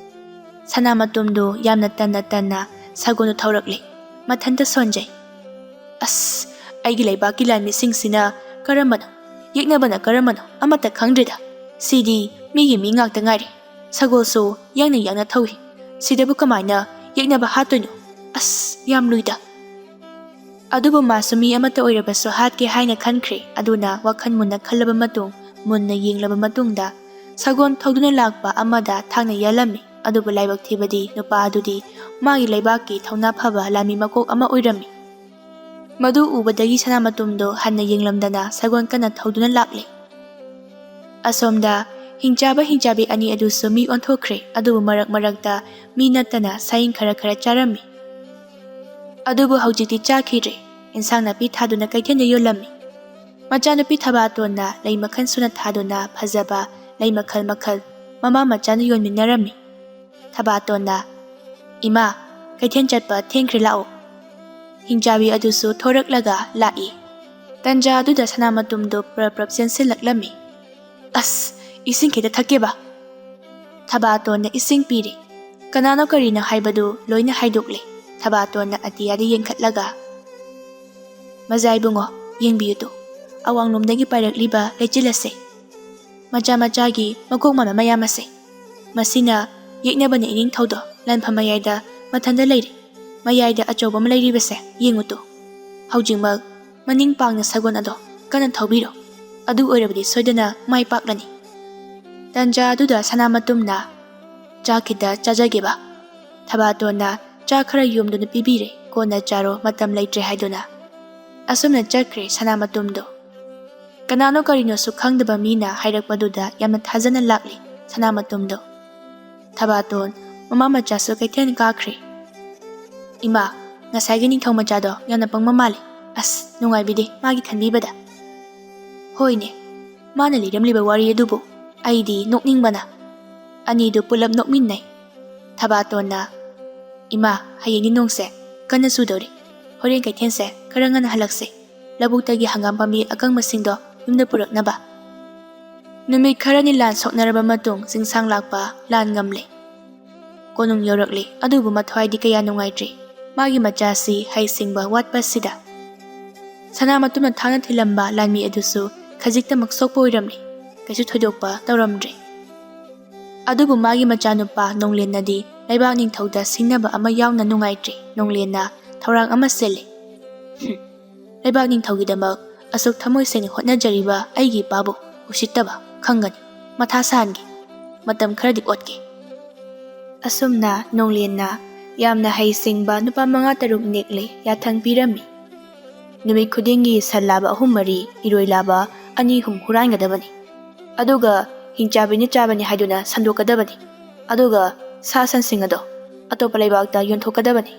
ꯁꯅꯥꯃꯇꯨꯝꯗꯨ ꯌꯥꯝꯅ ꯇꯟꯅ ꯇꯟꯅ ꯁꯒꯣꯜꯗꯨ ꯊꯧꯔꯛꯂꯦ꯫ ꯃꯊꯟꯇ ꯁꯣꯟꯖꯩ꯫ "ꯑꯁ, ꯑꯩꯒꯤ ꯂꯩꯕꯥꯛꯀꯤ ꯂꯥꯟꯃꯤꯁꯤꯡꯁꯤꯅ ꯀꯔꯝꯕꯅꯣ, ꯌꯦꯛꯅꯕꯅ ꯀꯔꯝꯕꯅꯣ ꯑꯃꯠꯇ ꯈꯪꯗ꯭ꯔꯦꯗ꯫ ꯁꯤꯗꯤ ꯃꯤꯒꯤ ꯃꯤ ꯉꯥꯛꯇ ꯉꯥꯏꯔꯦ꯫ ꯁꯒꯣꯜꯁꯨ ꯌꯥꯡꯅ ꯌꯥꯡꯅ ꯊꯧꯏ꯫ ꯁꯤꯗꯕꯨ ꯀꯃꯥꯏꯅ ꯌꯦꯛꯅꯕ ꯍꯥꯠꯇꯣꯏꯅꯣ? ꯑꯁ, ꯌꯥꯝ ꯂꯨꯏꯗ꯫" ꯑꯗꯨꯕꯨ ꯃꯥꯁꯨ ꯃꯤ ꯑꯃꯠꯇ ꯑꯣꯏꯔꯕꯁꯨ ꯍꯥꯠꯀꯦ ꯍꯥꯏꯅ ꯈꯟꯈ꯭ꯔꯦ꯫ ꯑꯗꯨꯅ ꯋꯥꯈꯜ ꯃꯨꯟꯅ ꯈꯜꯂꯕ ꯃꯇꯨꯡ, ꯃꯨꯟꯅ ꯌꯦꯡꯂꯕ ꯃꯇꯨꯡꯗ, ꯁꯒꯣꯜ ꯊꯧꯗꯨꯅ ꯂꯥꯛꯄ ꯑꯃꯗ ꯊꯥꯡꯅ ꯌꯥꯜꯂꯝꯃꯤ꯫ ꯑꯗꯨꯕꯨ ꯂꯥꯏꯕꯛ ꯊꯤꯕꯗꯤ ꯅꯨꯄꯥ ꯑꯗꯨꯗꯤ ꯃꯥꯒꯤ ꯂꯩꯕꯥꯛꯀꯤ ꯊꯧꯅꯥ ꯐꯕ ꯂꯥꯟꯃꯤ ꯃꯀꯣꯛ ꯑꯃ ꯑꯣꯏꯔꯝꯃꯤ꯫ ꯃꯗꯨ ꯎꯕꯗꯒꯤ ꯁꯅꯥꯃꯇꯨꯝꯗꯣ ꯍꯟꯅ ꯌꯦꯡꯂꯝꯗꯅ ꯁꯒꯣꯜ ꯀꯟꯅ ꯊꯧꯗꯨꯅ ꯂꯥꯛꯂꯦ꯫ ꯑꯁꯣꯝꯗ ꯍꯤꯡꯆꯥꯕ ꯍꯤꯡꯆꯥꯕꯤ ꯑꯅꯤ ꯑꯗꯨꯁꯨ ꯃꯤ ꯑꯣꯟꯊꯣꯛꯈ꯭ꯔꯦ, ꯑꯗꯨꯕꯨ ꯃꯔꯛ ꯃꯔꯛꯇ ꯃꯤ ꯅꯠꯇꯅ ꯁꯥꯌꯤꯡ ꯈꯔ ꯈꯔ ꯆꯥꯔꯝꯃꯤ꯫ ꯑꯗꯨꯕꯨ ꯍꯧꯖꯤꯛꯇꯤ ꯆꯥꯈꯤꯗ꯭ꯔꯦ꯫ ꯏꯟꯁꯥꯡ ꯅꯥꯄꯤ ꯊꯥꯗꯨꯅ ꯀꯩꯊꯦꯜꯗ ꯌꯣꯜꯂꯝꯃꯤ꯫ ꯃꯆꯥꯅꯨꯄꯤ ꯊꯕꯥꯇꯣꯟꯅ ꯂꯩ ꯃꯈꯜ ꯁꯨꯅ ꯊꯥꯗꯨꯅ ꯐꯖꯕ ꯂꯩ ꯃꯈꯜ ꯃꯈꯜ ꯃꯃꯥ ꯃꯆꯥꯅ ꯌꯣꯟꯃꯤꯟꯅꯔꯝꯃꯤ꯫ ꯊꯕꯥꯇꯣꯟꯅ, "ꯏꯃꯥ, ꯀꯩꯊꯦꯜ ꯆꯠꯄ ꯊꯦꯡꯈ꯭ꯔꯦ, ꯂꯥꯛꯑꯣ꯫" ꯍꯤꯡꯆꯥꯕꯤ ꯑꯗꯨꯁꯨ ꯊꯣꯔꯛꯂꯒ ꯂꯥꯛꯏ꯫ ꯇꯟꯖꯥ ꯑꯗꯨꯗ ꯁꯅꯥꯃꯇꯨꯝꯗꯣ ꯄ꯭ꯔꯞ ꯄ꯭ꯔꯞ ꯆꯦꯟꯁꯤꯜꯂꯛꯂꯝꯃꯤ꯫ "ꯑꯁ, ꯏꯁꯤꯡ ꯈꯤꯇ ꯊꯛꯀꯦꯕ꯫" ꯊꯕꯥꯇꯣꯟꯅ ꯏꯁꯤꯡ ꯄꯤꯔꯤ꯫ ꯀꯅꯥꯅꯣ ꯀꯔꯤꯅꯣ ꯍꯥꯏꯕꯗꯨ ꯂꯣꯏꯅ ꯍꯥꯏꯗꯣꯛꯂꯦ꯫ ꯊꯕꯥꯇꯣꯟꯅ ꯑꯇꯤꯌꯥꯗ ꯌꯦꯡꯈꯠꯂꯒ, "ꯃꯖꯥ ꯏꯕꯨꯡꯉꯣ, ꯌꯦꯡꯕꯤꯌꯨ ꯇꯨ, ꯑꯋꯥꯡꯂꯣꯝꯗꯒꯤ ꯄꯥꯏꯔꯛꯂꯤꯕ ꯂꯩꯆꯤꯜ ꯑꯁꯦ꯫ ꯃꯆꯥ ꯃꯆꯥꯒꯤ ꯃꯀꯣꯛ ꯃꯥꯟꯕ ꯃꯌꯥꯝ ꯑꯁꯦ꯫ ꯃꯁꯤꯅ ꯌꯦꯛꯅꯕꯅꯤ ꯏꯅꯤꯡꯊꯧꯗꯣ, ꯂꯥꯟꯐꯝ ꯃꯌꯥꯏꯗ ꯃꯊꯟꯇ ꯂꯩꯔꯦ꯫ ꯃꯌꯥꯏꯗ ꯑꯆꯧꯕ ꯑꯃ ꯂꯩꯔꯤꯕꯁꯦ ꯌꯦꯡꯉꯨ ꯇꯨ꯫ ꯍꯧꯖꯤꯛꯃꯛ ꯃꯅꯤꯡ ꯄꯥꯡꯅ ꯁꯒꯣꯜ ꯑꯗꯣ ꯀꯟꯅ ꯊꯧꯕꯤꯔꯣ꯫ ꯑꯗꯨ ꯑꯣꯏꯔꯕꯗꯤ ꯁꯣꯏꯗꯅ ꯃꯥꯏ ꯄꯥꯛꯂꯅꯤ꯫" ꯇꯟꯖꯥ ꯑꯗꯨꯗ ꯁꯅꯥꯃꯇꯨꯝꯅ, "ꯆꯥꯛ ꯈꯤꯇ ꯆꯥꯖꯒꯦꯕ꯫" ꯊꯕꯥꯇꯣꯟꯅ ꯆꯥꯛ ꯈꯔ ꯌꯣꯝꯗꯨꯅ ꯄꯤꯕꯤꯔꯦ꯫ "ꯀꯣꯟꯅ ꯆꯥꯔꯣ, ꯃꯇꯝ ꯂꯩꯇ꯭ꯔꯦ" ꯍꯥꯏꯗꯨꯅ꯫ ꯑꯁꯨꯝꯅ ꯆꯠꯈ꯭ꯔꯦ ꯁꯅꯥꯃꯇꯨꯝꯗꯣ꯫ ꯀꯅꯥꯅꯣ ꯀꯔꯤꯅꯣꯁꯨ ꯈꯪꯗꯕ ꯃꯤꯅ ꯍꯥꯏꯔꯛꯄꯗꯨꯗ ꯌꯥꯝꯅ ꯊꯥꯖꯅ ꯂꯥꯛꯂꯤ ꯁꯅꯥꯃꯇꯨꯝꯗꯣ꯫ ꯊꯕꯥꯇꯣꯟ ꯃꯃꯥ ꯃꯆꯥꯁꯨ ꯀꯩꯊꯦꯜ ꯀꯥꯈ꯭ꯔꯦ꯫ "ꯏꯃꯥ, ꯉꯁꯥꯏꯒꯤ ꯅꯤꯡꯊꯧ ꯃꯆꯥꯗꯣ ꯌꯥꯝꯅ ꯄꯪꯕ ꯃꯥꯜꯂꯤ꯫ ꯑꯁ, ꯅꯨꯡꯉꯥꯏꯕꯤꯗꯦ ꯃꯥꯒꯤ ꯈꯟꯕꯤꯕꯗ꯫" "ꯍꯣꯏꯅꯦ, ꯃꯥꯅ ꯂꯤꯔꯝꯂꯤꯕ ꯋꯥꯔꯤ ꯑꯗꯨꯕꯨ ꯑꯩꯗꯤ ꯅꯣꯛꯅꯤꯡꯕꯅ꯫" ꯑꯅꯤꯗꯨ ꯄꯨꯂꯞ ꯅꯣꯛꯃꯤꯟꯅꯩ꯫ ꯊꯕꯥꯇꯣꯟꯅ, "ꯏꯃꯥ, ꯍꯌꯦꯡꯗꯤ ꯅꯣꯡꯁꯦ ꯀꯟꯅ ꯆꯨꯗꯧꯔꯤ꯫ ꯍꯣꯔꯦꯟ ꯀꯩꯊꯦꯜꯁꯦ ꯈꯔ ꯉꯟꯅ ꯍꯜꯂꯛꯁꯦ꯫ ꯂꯧꯕꯨꯛꯇꯒꯤ ꯍꯪꯒꯥꯝ ꯄꯥꯝꯕꯤ ꯑꯀꯪꯕꯁꯤꯡꯗꯣ ꯌꯨꯝꯗ ꯄꯨꯔꯛꯅꯕ꯫" ꯅꯨꯃꯤꯠ ꯈꯔꯅꯤ ꯂꯥꯟ ꯁꯣꯛꯅꯔꯕ ꯃꯇꯨꯡ ꯆꯤꯡꯁꯥꯡ ꯂꯥꯛꯄ ꯂꯥꯟ ꯉꯝꯂꯦ꯫ ꯀꯣꯅꯨꯡ ꯌꯧꯔꯛꯂꯦ, ꯑꯗꯨꯕꯨ ꯃꯊ꯭ꯋꯥꯏꯗꯤ ꯀꯌꯥ ꯅꯨꯡꯉꯥꯏꯇ꯭ꯔꯤ꯫ ꯃꯥꯒꯤ ꯃꯆꯥꯁꯤ ꯍꯩ ꯁꯤꯡꯕ ꯋꯥꯠꯄꯁꯤꯗ꯫ ꯁꯅꯥꯃꯇꯨꯝꯅ ꯊꯥꯡꯅ ꯊꯤꯜꯂꯝꯕ ꯂꯥꯟꯃꯤ ꯑꯗꯨꯁꯨ ꯈꯖꯤꯛꯇꯃꯛ ꯁꯣꯛꯄ ꯑꯣꯏꯔꯝꯂꯦ꯫ ꯀꯩꯁꯨ ꯊꯣꯏꯗꯣꯛꯄ ꯇꯧꯔꯝꯗ꯭ꯔꯦ꯫ ꯑꯗꯨꯕꯨ ꯃꯥꯒꯤ ꯃꯆꯥꯅꯨꯄꯥ ꯅꯣꯡꯂꯦꯟꯅꯗꯤ ꯂꯩꯕꯥꯛ ꯅꯤꯡꯊꯧꯗ ꯁꯤꯡꯅꯕ ꯑꯃ ꯌꯥꯎꯅ ꯅꯨꯡꯉꯥꯏꯇ꯭ꯔꯦ꯫ ꯅꯣꯡꯂꯦꯟꯅ ꯊꯧꯔꯥꯡ ꯑꯃ ꯁꯤꯜꯂꯤ꯫ "ꯍꯨꯝ, ꯂꯩꯕꯥꯛ ꯅꯤꯡꯊꯧꯒꯤꯗꯃꯛ ꯑꯁꯨꯛ ꯊꯃꯣꯏ ꯁꯦꯡꯅ ꯍꯣꯠꯅꯖꯔꯤꯕ ꯑꯩꯒꯤ ꯏꯄꯥꯕꯨ ꯎꯁꯤꯠꯇꯕ ꯈꯪꯒꯅꯤ꯫ ꯃꯊꯥ ꯁꯥꯍꯟꯒꯦ꯫ ꯃꯇꯝ ꯈꯔꯗꯤ ꯑꯣꯠꯀꯦ꯫" ꯑꯁꯨꯝꯅ ꯅꯣꯡꯂꯦꯟꯅ ꯌꯥꯝꯅ ꯍꯩꯁꯤꯡꯕ ꯅꯨꯄꯥ ꯃꯉꯥ ꯇꯔꯨꯛ ꯅꯦꯛꯂꯦ, ꯌꯥꯊꯪ ꯄꯤꯔꯝꯃꯤ꯫ ꯅꯨꯃꯤꯠ ꯈꯨꯗꯤꯡꯒꯤ ꯁꯟ ꯂꯥꯕ ꯑꯍꯨꯝ ꯃꯔꯤ, ꯏꯔꯣꯏ ꯂꯥꯕ ꯑꯅꯤ ꯑꯍꯨꯝ ꯍꯨꯔꯥꯟꯒꯗꯕꯅꯤ꯫ ꯑꯗꯨꯒ ꯍꯤꯡꯆꯥꯕꯤꯅ ꯆꯥꯕꯅꯤ ꯍꯥꯏꯗꯨꯅ ꯁꯟꯗꯣꯛꯀꯗꯕꯅꯤ꯫ ꯑꯗꯨꯒ ꯁꯥ ꯁꯟꯁꯤꯡ ꯑꯗꯣ ꯑꯇꯣꯞꯄ ꯂꯩꯕꯥꯛꯇ ꯌꯣꯟꯊꯣꯛꯀꯗꯕꯅꯤ꯫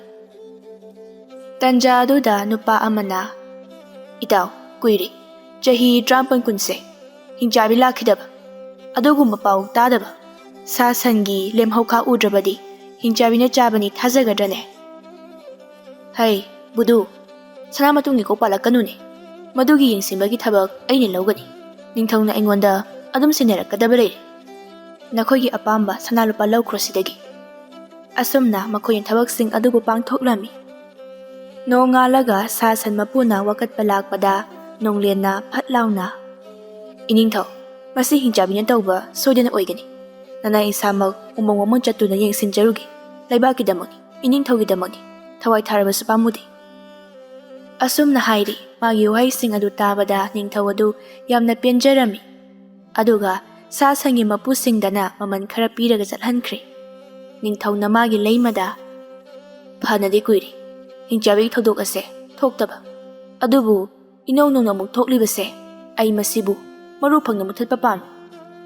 ꯇꯟꯖꯥ ꯑꯗꯨꯗ ꯅꯨꯄꯥ ꯑꯃꯅ, "ꯏꯇꯥꯎ, ꯀꯨꯏꯔꯦ, ꯆꯍꯤ ꯇꯔꯥꯃꯥꯄꯟ ꯀꯨꯟꯁꯦ ꯍꯤꯡꯆꯥꯕꯤ ꯂꯥꯛꯈꯤꯗꯕ, ꯑꯗꯨꯒꯨꯝꯕ ꯄꯥꯎ ꯇꯥꯗꯕ, ꯁꯥ ꯁꯟꯒꯤ ꯂꯦꯝꯍꯧꯈꯥ ꯎꯗ꯭ꯔꯕꯗꯤ ꯍꯤꯡꯆꯥꯕꯤꯅ ꯆꯥꯕꯅꯤ ꯊꯥꯖꯒꯗ꯭ꯔꯅꯦ?" "ꯍꯩ, ꯕꯨꯗꯨ, ꯁꯅꯥ ꯃꯇꯨꯝꯒꯤ ꯀꯣꯛ ꯄꯥꯜꯂꯛꯀꯅꯨꯅꯦ꯫ ꯃꯗꯨꯒꯤ ꯌꯦꯡꯁꯤꯟꯕꯒꯤ ꯊꯕꯛ ꯑꯩꯅ ꯂꯧꯒꯅꯤ꯫ ꯅꯤꯡꯊꯧꯅ ꯑꯩꯉꯣꯟꯗ ꯑꯗꯨꯝ ꯁꯤꯟꯅꯔꯛꯀꯗꯕ ꯂꯩꯔꯦ꯫ ꯅꯈꯣꯏꯒꯤ ꯑꯄꯥꯝꯕ ꯁꯅꯥ ꯂꯨꯄꯥ ꯂꯧꯈ꯭ꯔꯣ ꯁꯤꯗꯒꯤ꯫" ꯑꯁꯨꯝꯅ ꯃꯈꯣꯏꯅ ꯊꯕꯛꯁꯤꯡ ꯑꯗꯨꯕꯨ ꯄꯥꯡꯊꯣꯛꯂꯝꯃꯤ꯫ ꯅꯣꯡꯉꯥꯜꯂꯒ ꯁꯥ ꯁꯟ ꯃꯄꯨꯅ ꯋꯥꯀꯠꯄ ꯂꯥꯛꯄꯗ ꯅꯣꯡꯂꯦꯟꯅ ꯐꯠ ꯂꯥꯎꯅ, "ꯏꯅꯤꯡꯊꯧ, ꯃꯁꯤ ꯍꯤꯡꯆꯥꯕꯤꯅ ꯇꯧꯕ ꯁꯣꯏꯗꯅ ꯑꯣꯏꯒꯅꯤ꯫ ꯅꯅꯥꯏ ꯏꯁꯥꯃꯛ ꯎꯃꯪ ꯋꯥꯃꯪ ꯆꯠꯇꯨꯅ ꯌꯦꯡꯁꯤꯟꯖꯔꯨꯒꯦ꯫ ꯂꯩꯕꯥꯛꯀꯤꯗꯃꯛꯅꯤ, ꯏꯅꯤꯡꯊꯧꯒꯤꯗꯃꯛꯅꯤ꯫ ꯊꯋꯥꯏ ꯊꯥꯔꯕꯁꯨ ꯄꯥꯝꯃꯨꯗꯦ꯫" ꯑꯁꯨꯝꯅ ꯍꯥꯏꯔꯤ꯫ ꯃꯥꯒꯤ ꯋꯥꯍꯩꯁꯤꯡ ꯑꯗꯨ ꯇꯥꯕꯗ ꯅꯤꯡꯊꯧ ꯑꯗꯨ ꯌꯥꯝꯅ ꯄꯦꯟꯖꯔꯝꯃꯤ꯫ ꯑꯗꯨꯒ ꯁꯥ ꯁꯟꯒꯤ ꯃꯄꯨꯁꯤꯡꯗꯅ ꯃꯃꯜ ꯈꯔ ꯄꯤꯔꯒ ꯆꯠꯍꯟꯈ꯭ꯔꯦ꯫ ꯅꯤꯡꯊꯧꯅ ꯃꯥꯒꯤ ꯂꯩꯃꯗ, "ꯐꯅꯗꯤ ꯀꯨꯏꯔꯦ ꯍꯤꯡꯆꯥꯕꯤꯒꯤ ꯊꯧꯗꯣꯛ ꯑꯁꯦ ꯊꯣꯛꯇꯕ꯫ ꯑꯗꯨꯕꯨ ꯏꯅꯧ ꯅꯧꯅ ꯑꯃꯨꯛ ꯊꯣꯛꯂꯤꯕꯁꯦ, ꯑꯩ ꯃꯁꯤꯕꯨ ꯃꯔꯨ ꯐꯪꯅ ꯃꯨꯊꯠꯄ ꯄꯥꯝꯃꯤ꯫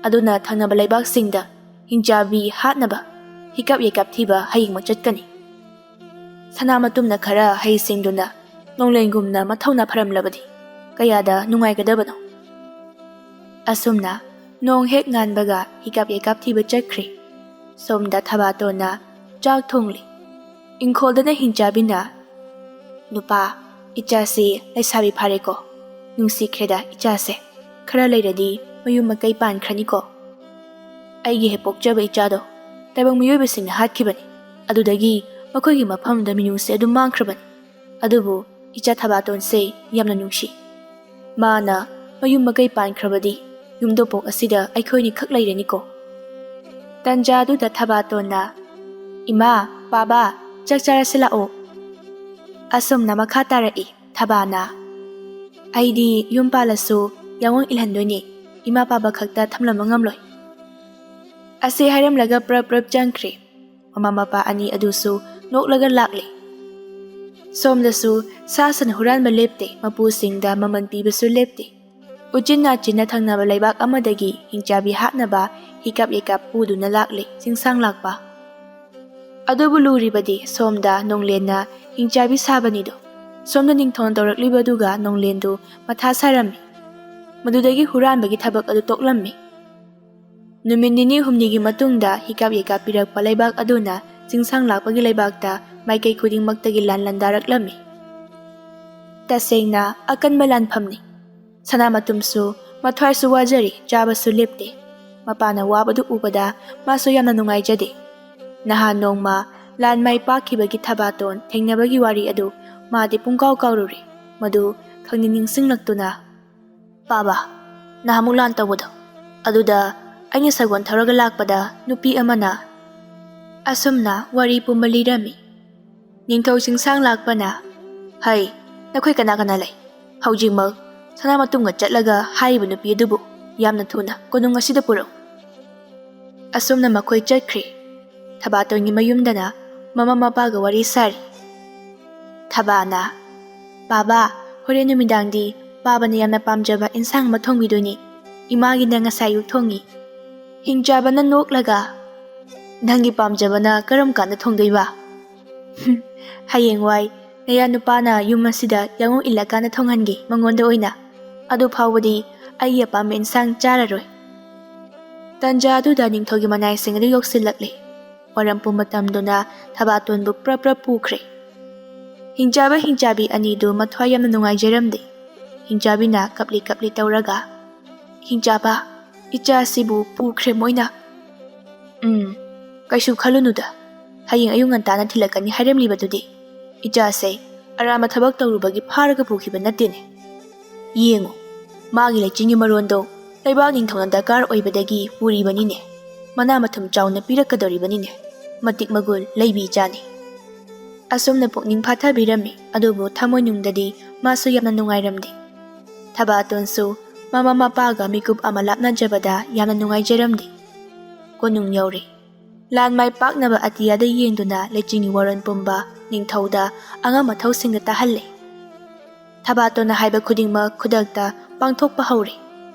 ꯑꯗꯨꯅ ꯊꯪꯅꯕ ꯂꯩꯕꯥꯛꯁꯤꯡꯗ ꯍꯤꯡꯆꯥꯕꯤ ꯍꯥꯠꯅꯕ ꯍꯤꯀꯥꯞ ꯌꯩꯀꯥꯞ ꯊꯤꯕ ꯍꯌꯦꯡꯃꯛ ꯆꯠꯀꯅꯤ꯫" ꯁꯅꯥ ꯃꯇꯨꯝꯅ ꯈꯔ ꯍꯩꯁꯤꯡꯗꯨꯅ ꯅꯣꯡꯂꯦꯟꯒꯨꯝꯅ ꯃꯊꯧꯅꯥ ꯐꯔꯝꯂꯕꯗꯤ ꯀꯌꯥꯗ ꯅꯨꯡꯉꯥꯏꯒꯗꯕꯅꯣ꯫ ꯑꯁꯨꯝꯅ ꯅꯣꯡ ꯍꯦꯛ ꯉꯥꯟꯕꯒ ꯍꯤꯀꯥꯞ ꯌꯩꯀꯥꯞ ꯊꯤꯕ ꯆꯠꯈ꯭ꯔꯦ꯫ ꯁꯣꯝꯗ ꯊꯕꯥꯇꯣꯟꯅ ꯆꯥꯛ ꯊꯣꯡꯂꯤ꯫ ꯏꯪꯈꯣꯜꯗꯅ ꯍꯤꯡꯆꯥꯕꯤꯅ, "ꯅꯨꯄꯥ, ꯏꯆꯥꯁꯤ ꯂꯩꯁꯥꯕꯤ ꯐꯥꯔꯦꯀꯣ꯫ ꯅꯨꯡꯁꯤꯈ꯭ꯔꯦꯗ ꯏꯆꯥꯁꯦ꯫ ꯈꯔ ꯂꯩꯔꯗꯤ ꯃꯌꯨꯝ ꯃꯀꯩ ꯄꯥꯟꯈ꯭ꯔꯅꯤꯀꯣ꯫ ꯑꯩꯒꯤ ꯍꯦꯛ ꯄꯣꯛꯆꯕ ꯏꯆꯥꯗꯣ ꯇꯥꯏꯕꯪ ꯃꯤꯑꯣꯏꯕꯁꯤꯡꯅ ꯍꯥꯠꯈꯤꯕꯅꯤ꯫ ꯑꯗꯨꯗꯒꯤ ꯃꯈꯣꯏꯒꯤ ꯃꯐꯝꯗ ꯃꯤꯅꯨꯡꯁꯤ ꯑꯗꯨꯝ ꯃꯥꯡꯈ꯭ꯔꯕꯅꯤ꯫ ꯑꯗꯨꯕꯨ ꯏꯆꯥ ꯊꯕꯥꯇꯣꯟꯁꯦ ꯌꯥꯝꯅ ꯅꯨꯡꯁꯤ꯫ ꯃꯥꯅ ꯃꯌꯨꯝ ꯃꯀꯩ ꯄꯥꯟꯈ꯭ꯔꯕꯗꯤ ꯌꯨꯝꯗꯣꯄꯣꯛ ꯑꯁꯤꯗ ꯑꯩꯈꯣꯏꯅꯤ ꯈꯛ ꯂꯩꯔꯅꯤꯀꯣ꯫" ꯇꯟꯖꯥꯗꯨꯗ ꯊꯕꯥꯇꯣꯟꯅ, "ꯏꯃꯥ, ꯄꯥꯕ, ꯆꯥꯛ ꯆꯥꯔꯁꯤ ꯂꯥꯛꯑꯣ꯫" ꯑꯁꯨꯝꯅ ꯃꯈꯥ ꯇꯥꯔꯛꯏ꯫ ꯊꯕꯥꯅ, "ꯑꯩꯗꯤ ꯌꯨꯝ ꯄꯥꯜꯂꯁꯨ ꯌꯥꯑꯣꯡ ꯏꯜꯍꯟꯗꯣꯏꯅꯦ, ꯏꯃꯥ ꯄꯥꯕ ꯈꯛꯇ ꯊꯝꯂꯝꯕ ꯉꯝꯂꯣꯏ꯫" ꯑꯁꯤ ꯍꯥꯏꯔꯝꯂꯒ ꯄ꯭ꯔꯞ ꯄ꯭ꯔꯞ ꯆꯪꯈ꯭ꯔꯦ꯫ ꯃꯃꯥ ꯃꯄꯥ ꯑꯅꯤ ꯑꯗꯨꯁꯨ ꯅꯣꯛꯂꯒ ꯂꯥꯛꯂꯦ꯫ ꯁꯣꯝꯗꯁꯨ ꯁꯥ ꯁꯟ ꯍꯨꯔꯥꯟꯕ ꯂꯦꯞꯇꯦ, ꯃꯄꯨꯁꯤꯡꯗ ꯃꯃꯜ ꯄꯤꯕꯁꯨ ꯂꯦꯞꯇꯦ꯫ ꯎꯆꯤꯟ ꯅꯥꯆꯤꯟꯅ ꯊꯪꯅꯕ ꯂꯩꯕꯥꯛ ꯑꯃꯗꯒꯤ ꯍꯤꯡꯆꯥꯕꯤ ꯍꯥꯠꯅꯕ ꯍꯤꯀꯥꯞ ꯌꯩꯀꯥꯞ ꯄꯨꯗꯨꯅ ꯂꯥꯛꯂꯦ ꯆꯤꯡꯁꯥꯡ ꯂꯥꯛꯄ꯫ ꯑꯗꯨꯕꯨ ꯂꯨꯔꯤꯕꯗꯤ ꯁꯣꯝꯗ ꯅꯣꯡꯂꯦꯟꯅ ꯍꯤꯡꯆꯥꯕꯤ ꯁꯥꯕꯅꯤꯗꯣ꯫ ꯁꯣꯝꯗ ꯅꯤꯡꯊꯧꯅ ꯇꯧꯔꯛꯂꯤꯕꯗꯨꯒ ꯅꯣꯡꯂꯦꯟꯗꯨ ꯃꯊꯥ ꯁꯥꯔꯝꯃꯤ꯫ ꯃꯗꯨꯗꯒꯤ ꯍꯨꯔꯥꯟꯕꯒꯤ ꯊꯕꯛ ꯑꯗꯨ ꯇꯣꯛꯂꯝꯃꯤ꯫ ꯅꯨꯃꯤꯠ ꯅꯤꯅꯤ ꯍꯨꯝꯅꯤꯒꯤ ꯃꯇꯨꯡꯗ ꯍꯤꯀꯥꯞ ꯌꯩꯀꯥꯞ ꯄꯤꯔꯛꯄ ꯂꯩꯕꯥꯛ ꯑꯗꯨꯅ ꯆꯤꯡꯁꯥꯡ ꯂꯥꯛꯄꯒꯤ ꯂꯩꯕꯥꯛꯇ ꯃꯥꯏꯀꯩ ꯈꯨꯗꯤꯡꯃꯛꯇꯒꯤ ꯂꯥꯟ ꯂꯥꯟꯗꯥꯔꯛꯂꯝꯃꯤ꯫ ꯇꯁꯦꯡꯅ ꯑꯀꯟꯕ ꯂꯥꯟꯐꯝꯅꯤ꯫ ꯁꯅꯥꯃꯇꯨꯝꯁꯨ ꯃꯊ꯭ꯋꯥꯏꯁꯨ ꯋꯥꯖꯔꯤ, ꯆꯥꯕꯁꯨ ꯂꯦꯞꯇꯦ꯫ ꯃꯄꯥꯅ ꯋꯥꯕꯗꯨ ꯎꯕꯗ ꯃꯥꯁꯨ ꯌꯥꯝꯅ ꯅꯨꯡꯉꯥꯏꯖꯗꯦ꯫ ꯅꯍꯥꯟ ꯅꯣꯡꯃ ꯂꯥꯟ ꯃꯥꯏ ꯄꯥꯛꯈꯤꯕꯒꯤ ꯊꯕꯥꯇꯣꯟ ꯊꯦꯡꯅꯕꯒꯤ ꯋꯥꯔꯤ ꯑꯗꯨ ꯃꯥꯗꯤ ꯄꯨꯡꯀꯥꯎ ꯀꯥꯎꯔꯨꯔꯦ꯫ ꯃꯗꯨ ꯈꯪꯅꯤꯡ ꯅꯤꯡꯁꯤꯡꯂꯛꯇꯨꯅ, "ꯄꯥꯕ, ꯅꯍꯥꯟꯃꯨꯛ ꯂꯥꯟ ꯇꯧꯕꯗꯣ, ꯑꯗꯨꯗ ꯑꯩꯅ ꯁꯒꯣꯜ ꯊꯧꯔꯒ ꯂꯥꯛꯄꯗ ꯅꯨꯄꯤ ꯑꯃꯅ" ꯑꯁꯨꯝꯅ ꯋꯥꯔꯤ ꯄꯨꯝꯕ ꯂꯤꯔꯝꯃꯤ꯫ ꯅꯤꯡꯊꯧ ꯆꯤꯡꯁꯥꯡ ꯂꯥꯛꯄꯅ, "ꯍꯩ, ꯅꯈꯣꯏ ꯀꯅꯥ ꯀꯅꯥ ꯂꯩ? ꯍꯧꯖꯤꯛꯃꯛ ꯁꯅꯥꯃꯇꯨꯝꯒ ꯆꯠꯂꯒ ꯍꯥꯏꯔꯤꯕ ꯅꯨꯄꯤ ꯑꯗꯨꯕꯨ ꯌꯥꯝꯅ ꯊꯨꯅ ꯀꯣꯅꯨꯡ ꯑꯁꯤꯗ ꯄꯨꯔꯛꯎ"꯫ ꯑꯁꯨꯝꯅ ꯃꯈꯣꯏ ꯆꯠꯈ꯭ꯔꯦ꯫ ꯊꯕꯥꯇꯣꯟꯒꯤ ꯃꯌꯨꯝꯗꯅ ꯃꯃꯥ ꯃꯄꯥꯒ ꯋꯥꯔꯤ ꯁꯥꯔꯤ꯫ ꯊꯕꯥꯅ, "ꯕꯥꯕꯥ, ꯍꯣꯔꯦꯟ ꯅꯨꯃꯤꯗꯥꯡꯗꯤ ꯄꯥꯕꯅ ꯌꯥꯝꯅ ꯄꯥꯝꯖꯕ ꯏꯟꯁꯥꯡ ꯑꯃ ꯊꯣꯡꯕꯤꯗꯣꯏꯅꯤ꯫ ꯏꯃꯥꯒꯤꯅ ꯉꯁꯥꯏ ꯑꯌꯨꯛ ꯊꯣꯡꯉꯤ"꯫ ꯍꯤꯡꯆꯥꯕꯅ ꯅꯣꯛꯂꯒ, "ꯅꯪꯒꯤ ꯄꯥꯝꯖꯕꯅ ꯀꯔꯝ ꯀꯥꯟꯗ ꯊꯣꯡꯗꯣꯏꯕ?" "ꯍꯌꯦꯡꯋꯥꯏ ꯅꯌꯥ ꯅꯨꯄꯥꯅ ꯌꯨꯝ ꯑꯁꯤꯗ ꯌꯥꯉꯧ ꯏꯜꯂꯀꯥꯟꯗ ꯊꯣꯡꯍꯟꯒꯦ ꯃꯉꯣꯟꯗ ꯑꯣꯏꯅ꯫ ꯑꯗꯨ ꯐꯥꯎꯕꯗꯤ ꯑꯩꯒꯤ ꯑꯄꯥꯝꯕ ꯏꯟꯁꯥꯡ ꯆꯥꯔꯔꯣꯏ"꯫ ꯇꯟꯖꯥ ꯑꯗꯨꯗ ꯅꯤꯡꯊꯧꯒꯤ ꯃꯅꯥꯏꯁꯤꯡ ꯑꯗꯨ ꯌꯧꯁꯤꯜꯂꯛꯂꯦ꯫ ꯋꯥꯔꯝ ꯄꯨꯝꯕ ꯇꯝꯗꯨꯅ ꯊꯕꯥꯇꯣꯟꯕꯨ ꯄ꯭ꯔꯞ ꯄ꯭ꯔꯞ ꯄꯨꯈ꯭ꯔꯦ꯫ ꯍꯤꯡꯆꯥꯕ ꯍꯤꯡꯆꯥꯕꯤ ꯑꯅꯤꯗꯨ ꯃꯊ꯭ꯋꯥꯏ ꯌꯥꯝꯅ ꯅꯨꯡꯉꯥꯏꯖꯔꯝꯗꯦ꯫ ꯍꯤꯡꯆꯥꯕꯤꯅ ꯀꯞꯂꯤ ꯀꯞꯂꯤ ꯇꯧꯔꯒ, "ꯍꯤꯡꯆꯥꯕ, ꯏꯆꯥꯁꯤꯕꯨ ꯄꯨꯈ꯭ꯔꯦ ꯃꯣꯏꯅ"꯫ "ꯎꯝ, ꯀꯩꯁꯨ ꯈꯜꯂꯨꯅꯨꯗ, ꯍꯌꯦꯡ ꯑꯌꯨꯛ ꯉꯟꯇꯥꯅ ꯊꯤꯜꯂꯛꯀꯅꯤ ꯍꯥꯏꯔꯝꯂꯤꯕꯗꯨꯗꯤ꯫ ꯏꯆꯥꯁꯦ ꯑꯔꯥꯟꯕ ꯊꯕꯛ ꯇꯧꯔꯨꯕꯒꯤ ꯐꯥꯔꯒ ꯄꯨꯈꯤꯕ ꯅꯠꯇꯦꯅꯦ꯫ ꯌꯦꯡꯉꯨ, ꯃꯥꯒꯤ ꯂꯩꯆꯤꯟꯒꯤ ꯃꯔꯣꯟꯗꯣ ꯂꯩꯕꯥꯛ ꯅꯤꯡꯊꯧꯅ ꯗꯔꯀꯥꯔ ꯑꯣꯏꯕꯗꯒꯤ ꯄꯨꯔꯤꯕꯅꯤꯅꯦ꯫ ꯃꯅꯥ ꯃꯊꯨꯝ ꯆꯥꯎꯅ ꯄꯤꯔꯛꯀꯗꯧꯔꯤꯕꯅꯤꯅꯦ꯫ ꯃꯇꯤꯛ ꯃꯒꯨꯟ ꯂꯩꯕꯤ ꯏꯆꯥꯅꯤ"꯫ ꯑꯁꯨꯝꯅ ꯄꯨꯛꯅꯤꯡ ꯐꯥꯊꯕꯤꯔꯝꯃꯤ, ꯑꯗꯨꯕꯨ ꯊꯃꯣꯏꯅꯨꯡꯗꯗꯤ ꯃꯥꯁꯨ ꯌꯥꯝꯅ ꯅꯨꯡꯉꯥꯏꯔꯝꯗꯦ꯫ ꯊꯕꯥꯇꯣꯟꯁꯨ ꯃꯃꯥ ꯃꯄꯥꯒ ꯃꯤꯀꯨꯞ ꯑꯃ ꯂꯥꯞꯅꯖꯕꯗ ꯌꯥꯝꯅ ꯅꯨꯡꯉꯥꯏꯖꯔꯝꯗꯦ꯫ ꯀꯣꯅꯨꯡ ꯌꯧꯔꯦ꯫ ꯂꯥꯟ ꯃꯥꯏ ꯄꯥꯛꯅꯕ ꯑꯇꯤꯌꯥꯗ ꯌꯦꯡꯗꯨꯅ ꯂꯩꯆꯤꯟꯒꯤ ꯋꯥꯔꯣꯜ ꯄꯨꯝꯕ ꯅꯤꯡꯊꯧꯗ ꯑꯉꯝ ꯑꯊꯧꯁꯤꯡꯗ ꯇꯥꯍꯜꯂꯦ꯫ ꯊꯕꯥꯇꯣꯟꯅ ꯍꯥꯏꯕ ꯈꯨꯗꯤꯡꯃꯛ ꯈꯨꯗꯛꯇ ꯄꯥꯡꯊꯣꯛꯄ ꯍꯧꯔꯦ꯫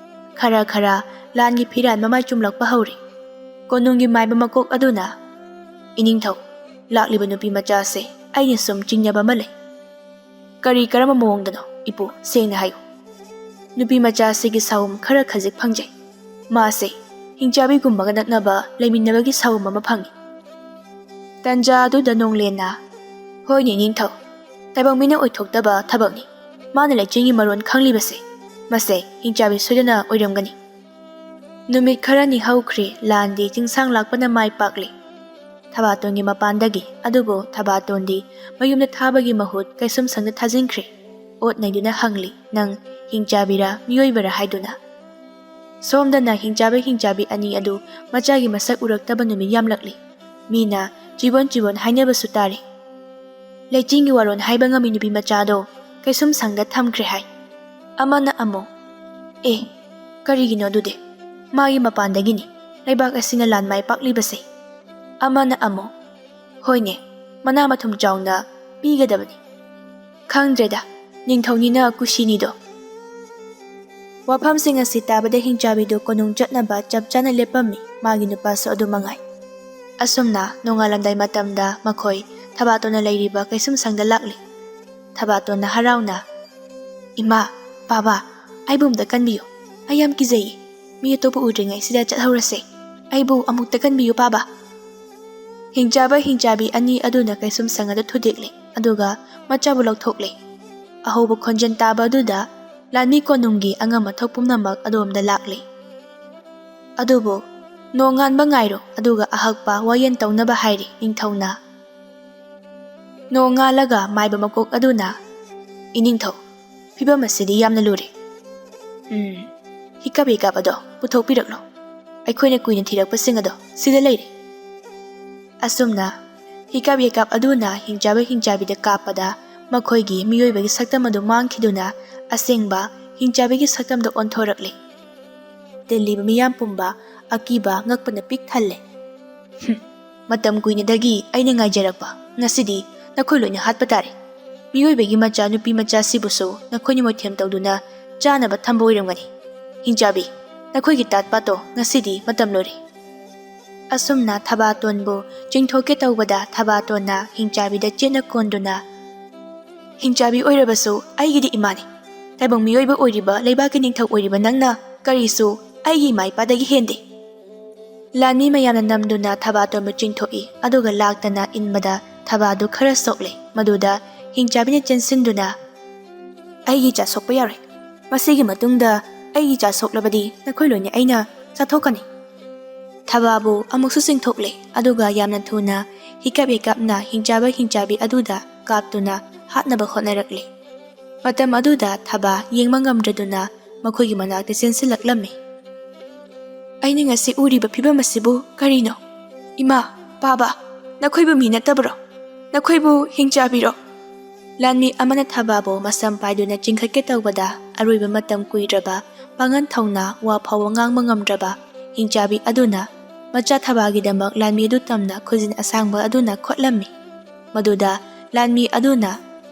ꯈꯔ ꯈꯔ ꯂꯥꯟꯒꯤ ꯐꯤꯔꯥꯜ ꯃꯃꯥꯏ ꯆꯨꯝꯂꯛꯄ ꯍꯧꯔꯦ꯫ ꯀꯣꯅꯨꯡꯒꯤ ꯃꯥꯏꯕ ꯃꯀꯣꯛ ꯑꯗꯨꯅ, "ꯏꯅꯤꯡꯊꯧ, ꯂꯥꯛꯂꯤꯕ ꯅꯨꯄꯤ ꯃꯆꯥꯁꯦ ꯑꯩꯅ ꯁꯨꯝ ꯆꯤꯡꯅꯕ ꯑꯃ ꯂꯩ꯫" "ꯀꯔꯤ, ꯀꯔꯝꯕ ꯃꯑꯣꯡꯗꯅꯣ, ꯏꯄꯨ? ꯁꯦꯡꯅ ꯍꯥꯏꯌꯨ꯫" "ꯅꯨꯄꯤ ꯃꯆꯥꯁꯤꯒꯤ ꯁꯥꯎꯝ ꯈꯔ ꯈꯖꯤꯛ ꯐꯪꯖꯩ꯫ ꯃꯥꯁꯦ ꯍꯤꯡꯆꯥꯕꯤꯒꯨꯝꯕꯒ ꯅꯛꯅꯕ ꯂꯩꯃꯤꯟꯅꯕꯒꯤ ꯁꯥꯎꯝ ꯑꯃ ꯐꯪꯉꯤ꯫" ꯇꯟꯖꯥ ꯑꯗꯨꯗ ꯅꯣꯡꯂꯦꯟꯅ, "ꯍꯣꯏꯅꯦ, ꯏꯅꯤꯡꯊꯧ, ꯇꯥꯏꯕꯪ ꯃꯤꯅ ꯑꯣꯏꯊꯣꯛꯇꯕ ꯊꯕꯛꯅꯤ꯫ ꯃꯥꯅ ꯂꯩꯆꯤꯟꯒꯤ ꯃꯔꯣꯟ ꯈꯪꯂꯤꯕꯁꯦ, ꯃꯁꯦ ꯍꯤꯡꯆꯥꯕꯤ ꯁꯣꯏꯗꯅ ꯑꯣꯏꯔꯝꯒꯅꯤ꯫" ꯅꯨꯃꯤꯠ ꯈꯔꯅꯤ ꯍꯧꯈ꯭ꯔꯦ, ꯂꯥꯟꯗꯤ ꯆꯤꯡꯁꯥꯡ ꯂꯥꯛꯄꯅ ꯃꯥꯏ ꯄꯥꯛꯂꯦ ꯊꯕꯥꯇꯣꯟꯒꯤ ꯃꯄꯥꯟꯗꯒꯤ꯫ ꯑꯗꯨꯕꯨ ꯊꯕꯥꯇꯣꯟꯗꯤ ꯃꯌꯨꯝꯗ ꯊꯥꯕꯒꯤ ꯃꯍꯨꯠ ꯀꯩꯁꯨꯝꯁꯪꯗ ꯊꯥꯖꯤꯟꯈ꯭ꯔꯦ꯫ ꯑꯣꯠ ꯅꯩꯗꯨꯅ ꯍꯪꯂꯤ, "ꯅꯪ ꯍꯤꯡꯆꯥꯕꯤꯔꯥ ꯃꯤꯑꯣꯏꯕꯔꯥ?" ꯍꯥꯏꯗꯨꯅ꯫ ꯁꯣꯝꯗꯅ ꯍꯤꯡꯆꯥꯕꯤ ꯍꯤꯡꯆꯥꯕꯤ ꯑꯅꯤ ꯑꯗꯨ ꯃꯆꯥꯒꯤ ꯃꯁꯛ ꯎꯔꯛꯇꯕ ꯅꯨꯃꯤꯠ ꯌꯥꯝꯂꯛꯂꯤ꯫ ꯃꯤꯅ ꯆꯤꯕꯣꯟ ꯆꯤꯕꯣꯟ ꯍꯥꯏꯅꯕꯁꯨ ꯇꯥꯔꯤ꯫ "ꯂꯩꯆꯤꯟꯒꯤ ꯋꯥꯔꯣꯜ ꯍꯥꯏꯕ ꯉꯝꯃꯤ ꯅꯨꯄꯤ ꯃꯆꯥꯗꯣ ꯀꯩꯁꯨꯝꯁꯪꯗ ꯊꯝꯈ꯭ꯔꯦ" ꯍꯥꯏ꯫ ꯑꯃꯅ ꯑꯃꯨꯛ, "ꯑꯦ, ꯀꯔꯤꯒꯤꯅꯣ ꯑꯗꯨꯗꯤ? ꯃꯥꯒꯤ ꯃꯄꯥꯟꯗꯒꯤꯅꯤ ꯂꯩꯕꯥꯛ ꯑꯁꯤꯅ ꯂꯥꯟ ꯃꯥꯏ ꯄꯥꯛꯂꯤꯕꯁꯦ꯫" ꯑꯃꯅ ꯑꯃꯨꯛ, "ꯍꯣꯏꯅꯦ, ꯃꯅꯥ ꯃꯊꯨꯝ ꯆꯥꯎꯅ ꯄꯤꯒꯗꯕꯅꯤ꯫ ꯈꯪꯗ꯭ꯔꯦꯗ, ꯅꯤꯡꯊꯧꯅꯤꯅ ꯀꯨꯁꯤꯅꯤꯗꯣ꯫" ꯋꯥꯐꯝꯁꯤꯡ ꯑꯁꯤ ꯇꯥꯕꯗ ꯍꯤꯡꯆꯥꯕꯤꯗꯨ ꯀꯣꯅꯨꯡ ꯆꯠꯅꯕ ꯆꯞ ꯆꯥꯅ ꯂꯦꯞꯄꯝꯃꯤ, ꯃꯥꯒꯤ ꯅꯨꯄꯥꯁꯨ ꯑꯗꯨ ꯃꯉꯥꯏ꯫ ꯑꯁꯨꯝꯅ ꯅꯣꯡꯉꯥꯜꯂꯝꯗꯥꯏ ꯃꯇꯝꯗ ꯃꯈꯣꯏ ꯊꯕꯥꯇꯣꯟꯅ ꯂꯩꯔꯤꯕ ꯀꯩꯁꯨꯝꯁꯪꯗ ꯂꯥꯛꯂꯤ꯫ ꯊꯕꯥꯇꯣꯟꯅ ꯍꯔꯥꯎꯅ, "ꯏꯃꯥ, ꯄꯥꯕꯥ, ꯑꯩꯕꯨ ꯑꯃꯨꯛꯇ ꯀꯟꯕꯤꯌꯨ꯫ ꯑꯩ ꯌꯥꯝ ꯀꯤꯖꯩꯌꯦ꯫ ꯃꯤ ꯑꯇꯣꯞꯄ ꯎꯗ꯭ꯔꯤꯉꯩꯁꯤꯗ ꯆꯠꯍꯧꯔꯁꯦ꯫ ꯑꯩꯕꯨ ꯑꯃꯨꯛꯇ ꯀꯟꯕꯤꯌꯨ, ꯄꯥꯕꯥ꯫" ꯍꯤꯡꯆꯥꯕ ꯍꯤꯡꯆꯥꯕꯤ ꯑꯅꯤ ꯑꯗꯨꯅ ꯀꯩꯁꯨꯝꯁꯪ ꯑꯗꯨ ꯊꯨꯗꯦꯛꯂꯦ, ꯑꯗꯨꯒ ꯃꯆꯥꯕꯨ ꯂꯧꯊꯣꯛꯂꯦ꯫ ꯑꯍꯧꯕ ꯈꯣꯟꯖꯦꯜ ꯇꯥꯕ ꯑꯗꯨꯗ ꯂꯥꯟꯃꯤ ꯀꯣꯅꯨꯡꯒꯤ ꯑꯉꯝ ꯑꯊꯧ ꯄꯨꯝꯅꯃꯛ ꯑꯗꯣꯝꯗ ꯂꯥꯛꯂꯦ꯫ ꯑꯗꯨꯕꯨ, "ꯅꯣꯡꯉꯥꯟꯕ ꯉꯥꯏꯔꯣ, ꯑꯗꯨꯒ ꯑꯍꯛꯄ ꯋꯥꯌꯦꯜ ꯇꯧꯅꯕ" ꯍꯥꯏꯔꯤ ꯅꯤꯡꯊꯧꯅ꯫ ꯅꯣꯡꯉꯥꯜꯂꯒ ꯃꯥꯏꯕ ꯃꯀꯣꯛ ꯑꯗꯨꯅ, "ꯏꯅꯤꯡꯊꯧ, ꯐꯤꯕꯝ ꯑꯁꯤꯗꯤ ꯌꯥꯝꯅ ꯂꯨꯔꯦ꯫ ꯎꯝ, ꯍꯤꯀꯥꯞ ꯌꯩꯀꯥꯞ ꯑꯗꯣ ꯄꯨꯊꯣꯛꯄꯤꯔꯛꯂꯣ꯫ ꯑꯩꯈꯣꯏꯅ ꯀꯨꯏꯅ ꯊꯤꯔꯛꯄꯁꯤꯡ ꯑꯗꯣ ꯁꯤꯗ ꯂꯩꯔꯦ꯫" ꯑꯁꯨꯝꯅ ꯍꯤꯀꯥꯞ ꯌꯩꯀꯥꯞ ꯑꯗꯨꯅ ꯍꯤꯡꯆꯥꯕ ꯍꯤꯡꯆꯥꯕꯤꯗ ꯀꯥꯞꯄꯗ ꯃꯈꯣꯏꯒꯤ ꯃꯤꯑꯣꯏꯕꯒꯤ ꯁꯛꯇꯝ ꯑꯗꯨ ꯃꯥꯡꯈꯤꯗꯨꯅ ꯑꯁꯦꯡꯕ ꯍꯤꯡꯆꯥꯕꯤꯒꯤ ꯁꯛꯇꯝꯗ ꯑꯣꯟꯊꯣꯔꯛꯂꯦ꯫ ꯇꯤꯜꯂꯤꯕ ꯃꯤꯌꯥꯝ ꯄꯨꯝꯕ ꯑꯀꯤꯕ ꯉꯛꯄꯅ ꯄꯤꯛ ꯊꯜꯂꯦ꯫ "ꯍꯨꯝ, ꯃꯇꯝ ꯀꯨꯏꯅꯗꯒꯤ ꯑꯩꯅ ꯉꯥꯏꯖꯔꯛꯄ, ꯉꯁꯤꯗꯤ ꯅꯈꯣꯏ ꯂꯣꯏꯅ ꯍꯥꯠꯄ ꯇꯥꯔꯦ꯫ ꯃꯤꯑꯣꯏꯕꯒꯤ ꯃꯆꯥ ꯅꯨꯄꯤ ꯃꯆꯥꯁꯤꯕꯨꯁꯨ ꯅꯈꯣꯏꯅ ꯃꯣꯏꯊꯦꯝ ꯇꯧꯗꯨꯅ ꯆꯥꯅꯕ ꯊꯝꯕ ꯑꯣꯏꯔꯝꯒꯅꯤ꯫ ꯍꯤꯡꯆꯥꯕꯤ, ꯅꯈꯣꯏꯒꯤ ꯇꯥꯠ ꯄꯥꯠꯇꯣ ꯉꯁꯤꯗꯤ ꯃꯇꯝ ꯂꯣꯏꯔꯦ"꯫ ꯑꯁꯨꯝꯅ ꯊꯕꯥꯇꯣꯟꯕꯨ ꯆꯤꯡꯊꯣꯛꯀꯦ ꯇꯧꯕꯗ, ꯊꯕꯥꯇꯣꯟꯅ ꯍꯤꯡꯆꯥꯕꯤꯗ ꯆꯦꯠꯅ ꯀꯣꯟꯗꯨꯅ, "ꯍꯤꯡꯆꯥꯕꯤ ꯑꯣꯏꯔꯕꯁꯨ ꯑꯩꯒꯤꯗꯤ ꯏꯃꯥꯅꯤ꯫ ꯇꯥꯏꯕꯪ ꯃꯤꯑꯣꯏꯕ ꯑꯣꯏꯔꯤꯕ, ꯂꯩꯕꯥꯛꯀꯤ ꯅꯤꯡꯊꯧ ꯑꯣꯏꯔꯤꯕ ꯅꯪꯅ ꯀꯔꯤꯁꯨ ꯑꯩꯒꯤ ꯏꯃꯥ ꯏꯄꯥꯗꯒꯤ ꯍꯦꯟꯗꯦ"꯫ ꯂꯥꯟꯃꯤ ꯃꯌꯥꯝꯅ ꯅꯝꯗꯨꯅ ꯊꯕꯥꯇꯣꯟꯕꯨ ꯆꯤꯡꯊꯣꯛꯏ, ꯑꯗꯨꯒ ꯂꯥꯛꯇꯅ ꯏꯟꯕꯗ ꯊꯕꯥꯗꯨ ꯈꯔ ꯁꯣꯛꯂꯦ꯫ ꯃꯗꯨꯗ ꯍꯤꯡꯆꯥꯕꯤꯅ ꯆꯦꯟꯁꯤꯟꯗꯨꯅ, "ꯑꯩꯒꯤ ꯏꯆꯥ ꯁꯣꯛꯄ ꯌꯥꯔꯣꯏ꯫ ꯃꯁꯤꯒꯤ ꯃꯇꯨꯡꯗ ꯑꯩꯒꯤ ꯏꯆꯥ ꯁꯣꯛꯂꯕꯗꯤ ꯅꯈꯣꯏ ꯂꯣꯏꯅ ꯑꯩꯅ ꯆꯥꯊꯣꯛꯀꯅꯤ"꯫ ꯊꯕꯥꯕꯨ ꯑꯃꯨꯛꯁꯨ ꯆꯤꯡꯊꯣꯛꯂꯦ, ꯑꯗꯨꯒ ꯌꯥꯝꯅ ꯊꯨꯅ ꯍꯤꯀꯞ ꯍꯤꯀꯞꯅ ꯍꯤꯡꯆꯥꯕ ꯍꯤꯡꯆꯥꯕꯤ ꯑꯗꯨꯗ ꯀꯥꯞꯇꯨꯅ ꯍꯥꯠꯅꯕ ꯍꯣꯠꯅꯔꯛꯂꯦ꯫ ꯃꯇꯝ ꯑꯗꯨꯗ ꯊꯕꯥ ꯌꯦꯡꯕ ꯉꯝꯗ꯭ꯔꯗꯨꯅ ꯃꯈꯣꯏꯒꯤ ꯃꯅꯥꯛꯇ ꯆꯦꯟꯁꯤꯜꯂꯛꯂꯝꯃꯤ꯫ "ꯑꯩꯅ ꯉꯁꯤ ꯎꯔꯤꯕ ꯐꯤꯚꯝ ꯑꯁꯤꯕꯨ ꯀꯔꯤꯅꯣ? ꯏꯃꯥ, ꯄꯥꯕ, ꯅꯈꯣꯏꯕꯨ ꯃꯤ ꯅꯠꯇꯕ꯭ꯔꯣ? ꯅꯈꯣꯏꯕꯨ ꯍꯤꯡꯆꯥꯕꯤꯔꯣ?" ꯂꯥꯟꯃꯤ ꯑꯃꯅ ꯊꯕꯥꯕꯨ ꯃꯁꯝ ꯄꯥꯏꯗꯨꯅ ꯆꯤꯡꯈꯠꯀꯦ ꯇꯧꯕꯗ, ꯑꯔꯣꯏꯕ ꯃꯇꯝ ꯀꯨꯏꯗ꯭ꯔꯕ ꯄꯥꯡꯒꯟ ꯊꯧꯅ ꯋꯥ ꯐꯥꯎꯕ ꯉꯥꯡꯕ ꯉꯝꯗ꯭ꯔꯕ ꯍꯤꯡꯆꯥꯕꯤ ꯑꯗꯨꯅ ꯃꯆꯥ ꯊꯕꯥꯒꯤꯗꯃꯛ ꯂꯥꯟꯃꯤ ꯑꯗꯨ ꯇꯝꯅ ꯈꯨꯖꯤꯟ ꯑꯁꯥꯡꯕ ꯑꯗꯨꯅ ꯈꯣꯠꯂꯝꯃꯤ꯫ ꯃꯗꯨꯗ ꯂꯥꯟꯃꯤ ꯑꯗꯨꯅ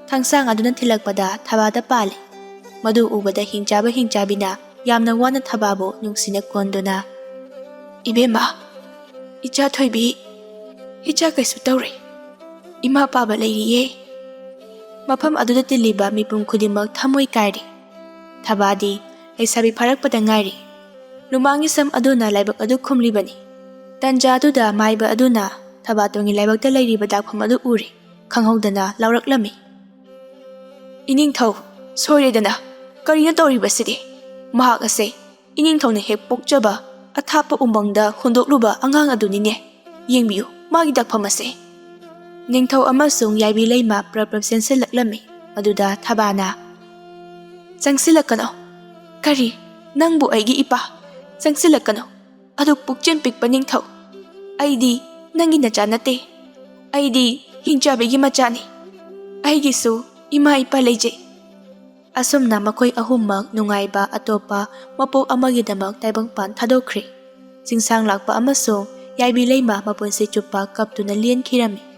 ꯊꯥꯡꯁꯥꯡ ꯑꯗꯨꯅ ꯊꯤꯜꯂꯛꯄꯗ ꯊꯕꯥꯗ ꯄꯥꯜꯂꯤ꯫ ꯃꯗꯨ ꯎꯕꯗ ꯍꯤꯡꯆꯥꯕ ꯍꯤꯡꯆꯥꯕꯤꯅ ꯌꯥꯝꯅ ꯋꯥꯅ ꯊꯕꯥꯕꯨ ꯅꯨꯡꯁꯤꯅ ꯀꯣꯟꯗꯨꯅ, "ꯏꯕꯦꯝꯃ, ꯏꯆꯥ ꯊꯣꯏꯕꯤ, ꯏꯆꯥ ꯀꯩꯁꯨ ꯇꯧꯔꯦ꯫ ꯏꯃꯥ ꯄꯥꯕ ꯂꯩꯔꯤꯌꯦ"꯫ ꯃꯐꯝ ꯑꯗꯨꯗ ꯇꯤꯜꯂꯤꯕ ꯃꯤꯄꯨꯝ ꯈꯨꯗꯤꯡꯃꯛ ꯊꯃꯣꯏ ꯀꯥꯏꯔꯦ꯫ ꯊꯕꯥꯗꯤ ꯂꯩꯁꯥꯕꯤ ꯐꯥꯔꯛꯄꯗ ꯉꯥꯏꯔꯤ꯫ ꯂꯨꯃꯥꯡꯒꯤ ꯁꯝ ꯑꯗꯨꯅ ꯂꯥꯏꯕꯛ ꯑꯗꯨ ꯈꯨꯝꯂꯤꯕꯅꯤ꯫ ꯇꯟꯖꯥ ꯑꯗꯨꯗ ꯃꯥꯏꯕ ꯑꯗꯨꯅ ꯊꯕꯥꯇꯣꯟꯒꯤ ꯂꯥꯏꯕꯛꯇ ꯂꯩꯔꯤꯕ ꯗꯥꯛꯐꯝ ꯑꯗꯨ ꯎꯔꯦ꯫ ꯈꯪꯍꯧꯗꯅ ꯂꯥꯎꯔꯛꯂꯝꯃꯤ꯫ "ꯏꯅꯤꯡꯊꯧ, ꯁꯣꯏꯔꯦꯗꯅ꯫ ꯀꯔꯤꯅꯣ ꯇꯧꯔꯤꯕꯁꯤꯗꯤ? ꯃꯍꯥꯛ ꯑꯁꯦ ꯏꯅꯤꯡꯊꯧꯅ ꯍꯦꯛ ꯄꯣꯛꯆꯕ ꯑꯊꯥꯞꯄ ꯎꯃꯪꯗ ꯍꯨꯟꯗꯣꯛꯂꯨꯕ ꯑꯉꯥꯡ ꯑꯗꯨꯅꯤꯅꯦ꯫ ꯌꯦꯡꯕꯤꯌꯨ, ꯃꯥꯒꯤ ꯗꯥꯛꯐꯝ ꯑꯁꯦ"꯫ ꯅꯤꯡꯊꯧ ꯑꯃꯁꯨꯡ ꯌꯥꯏꯕꯤ ꯂꯩꯃ ꯄ꯭ꯔꯞ ꯄ꯭ꯔꯞ ꯆꯦꯟꯁꯤꯜꯂꯛꯂꯝꯃꯤ꯫ ꯑꯗꯨꯗ ꯊꯕꯥꯅ, "ꯆꯪꯁꯤꯜꯂꯛꯀꯅꯣ꯫ ꯀꯔꯤ? ꯅꯪꯕꯨ ꯑꯩꯒꯤ ꯏꯄꯥ? ꯆꯪꯁꯤꯜꯂꯛꯀꯅꯣ꯫ ꯑꯗꯨꯛ ꯄꯨꯛꯆꯦꯜ ꯄꯤꯛꯄ ꯅꯤꯡꯊꯧ꯫ ꯑꯩꯗꯤ ꯅꯪꯒꯤ ꯅꯆꯥ ꯅꯠꯇꯦ꯫ ꯑꯩꯗꯤ ꯍꯤꯡꯆꯥꯕꯤꯒꯤ ꯃꯆꯥꯅꯤ꯫ ꯑꯩꯒꯤꯁꯨ ꯏꯃꯥ ꯏꯄꯥ ꯂꯩꯖꯩ"꯫ ꯑꯁꯨꯝꯅ ꯃꯈꯣꯏ ꯑꯍꯨꯝꯃꯛ ꯅꯨꯡꯉꯥꯏꯕ ꯑꯇꯣꯞꯄ ꯃꯄꯣꯛ ꯑꯃꯒꯤꯗꯃꯛ ꯇꯥꯏꯕꯪꯄꯥꯟ ꯊꯥꯗꯣꯛꯈ꯭ꯔꯦ꯫ ꯆꯤꯡꯁꯥꯡ ꯂꯥꯛꯄ ꯑꯃꯁꯨꯡ ꯌꯥꯏꯕꯤ ꯂꯩꯃ ꯃꯄꯨꯟꯁꯤ ꯆꯨꯞꯄ ꯀꯞꯇꯨꯅ ꯂꯦꯟꯈꯤꯔꯝꯃꯤ꯫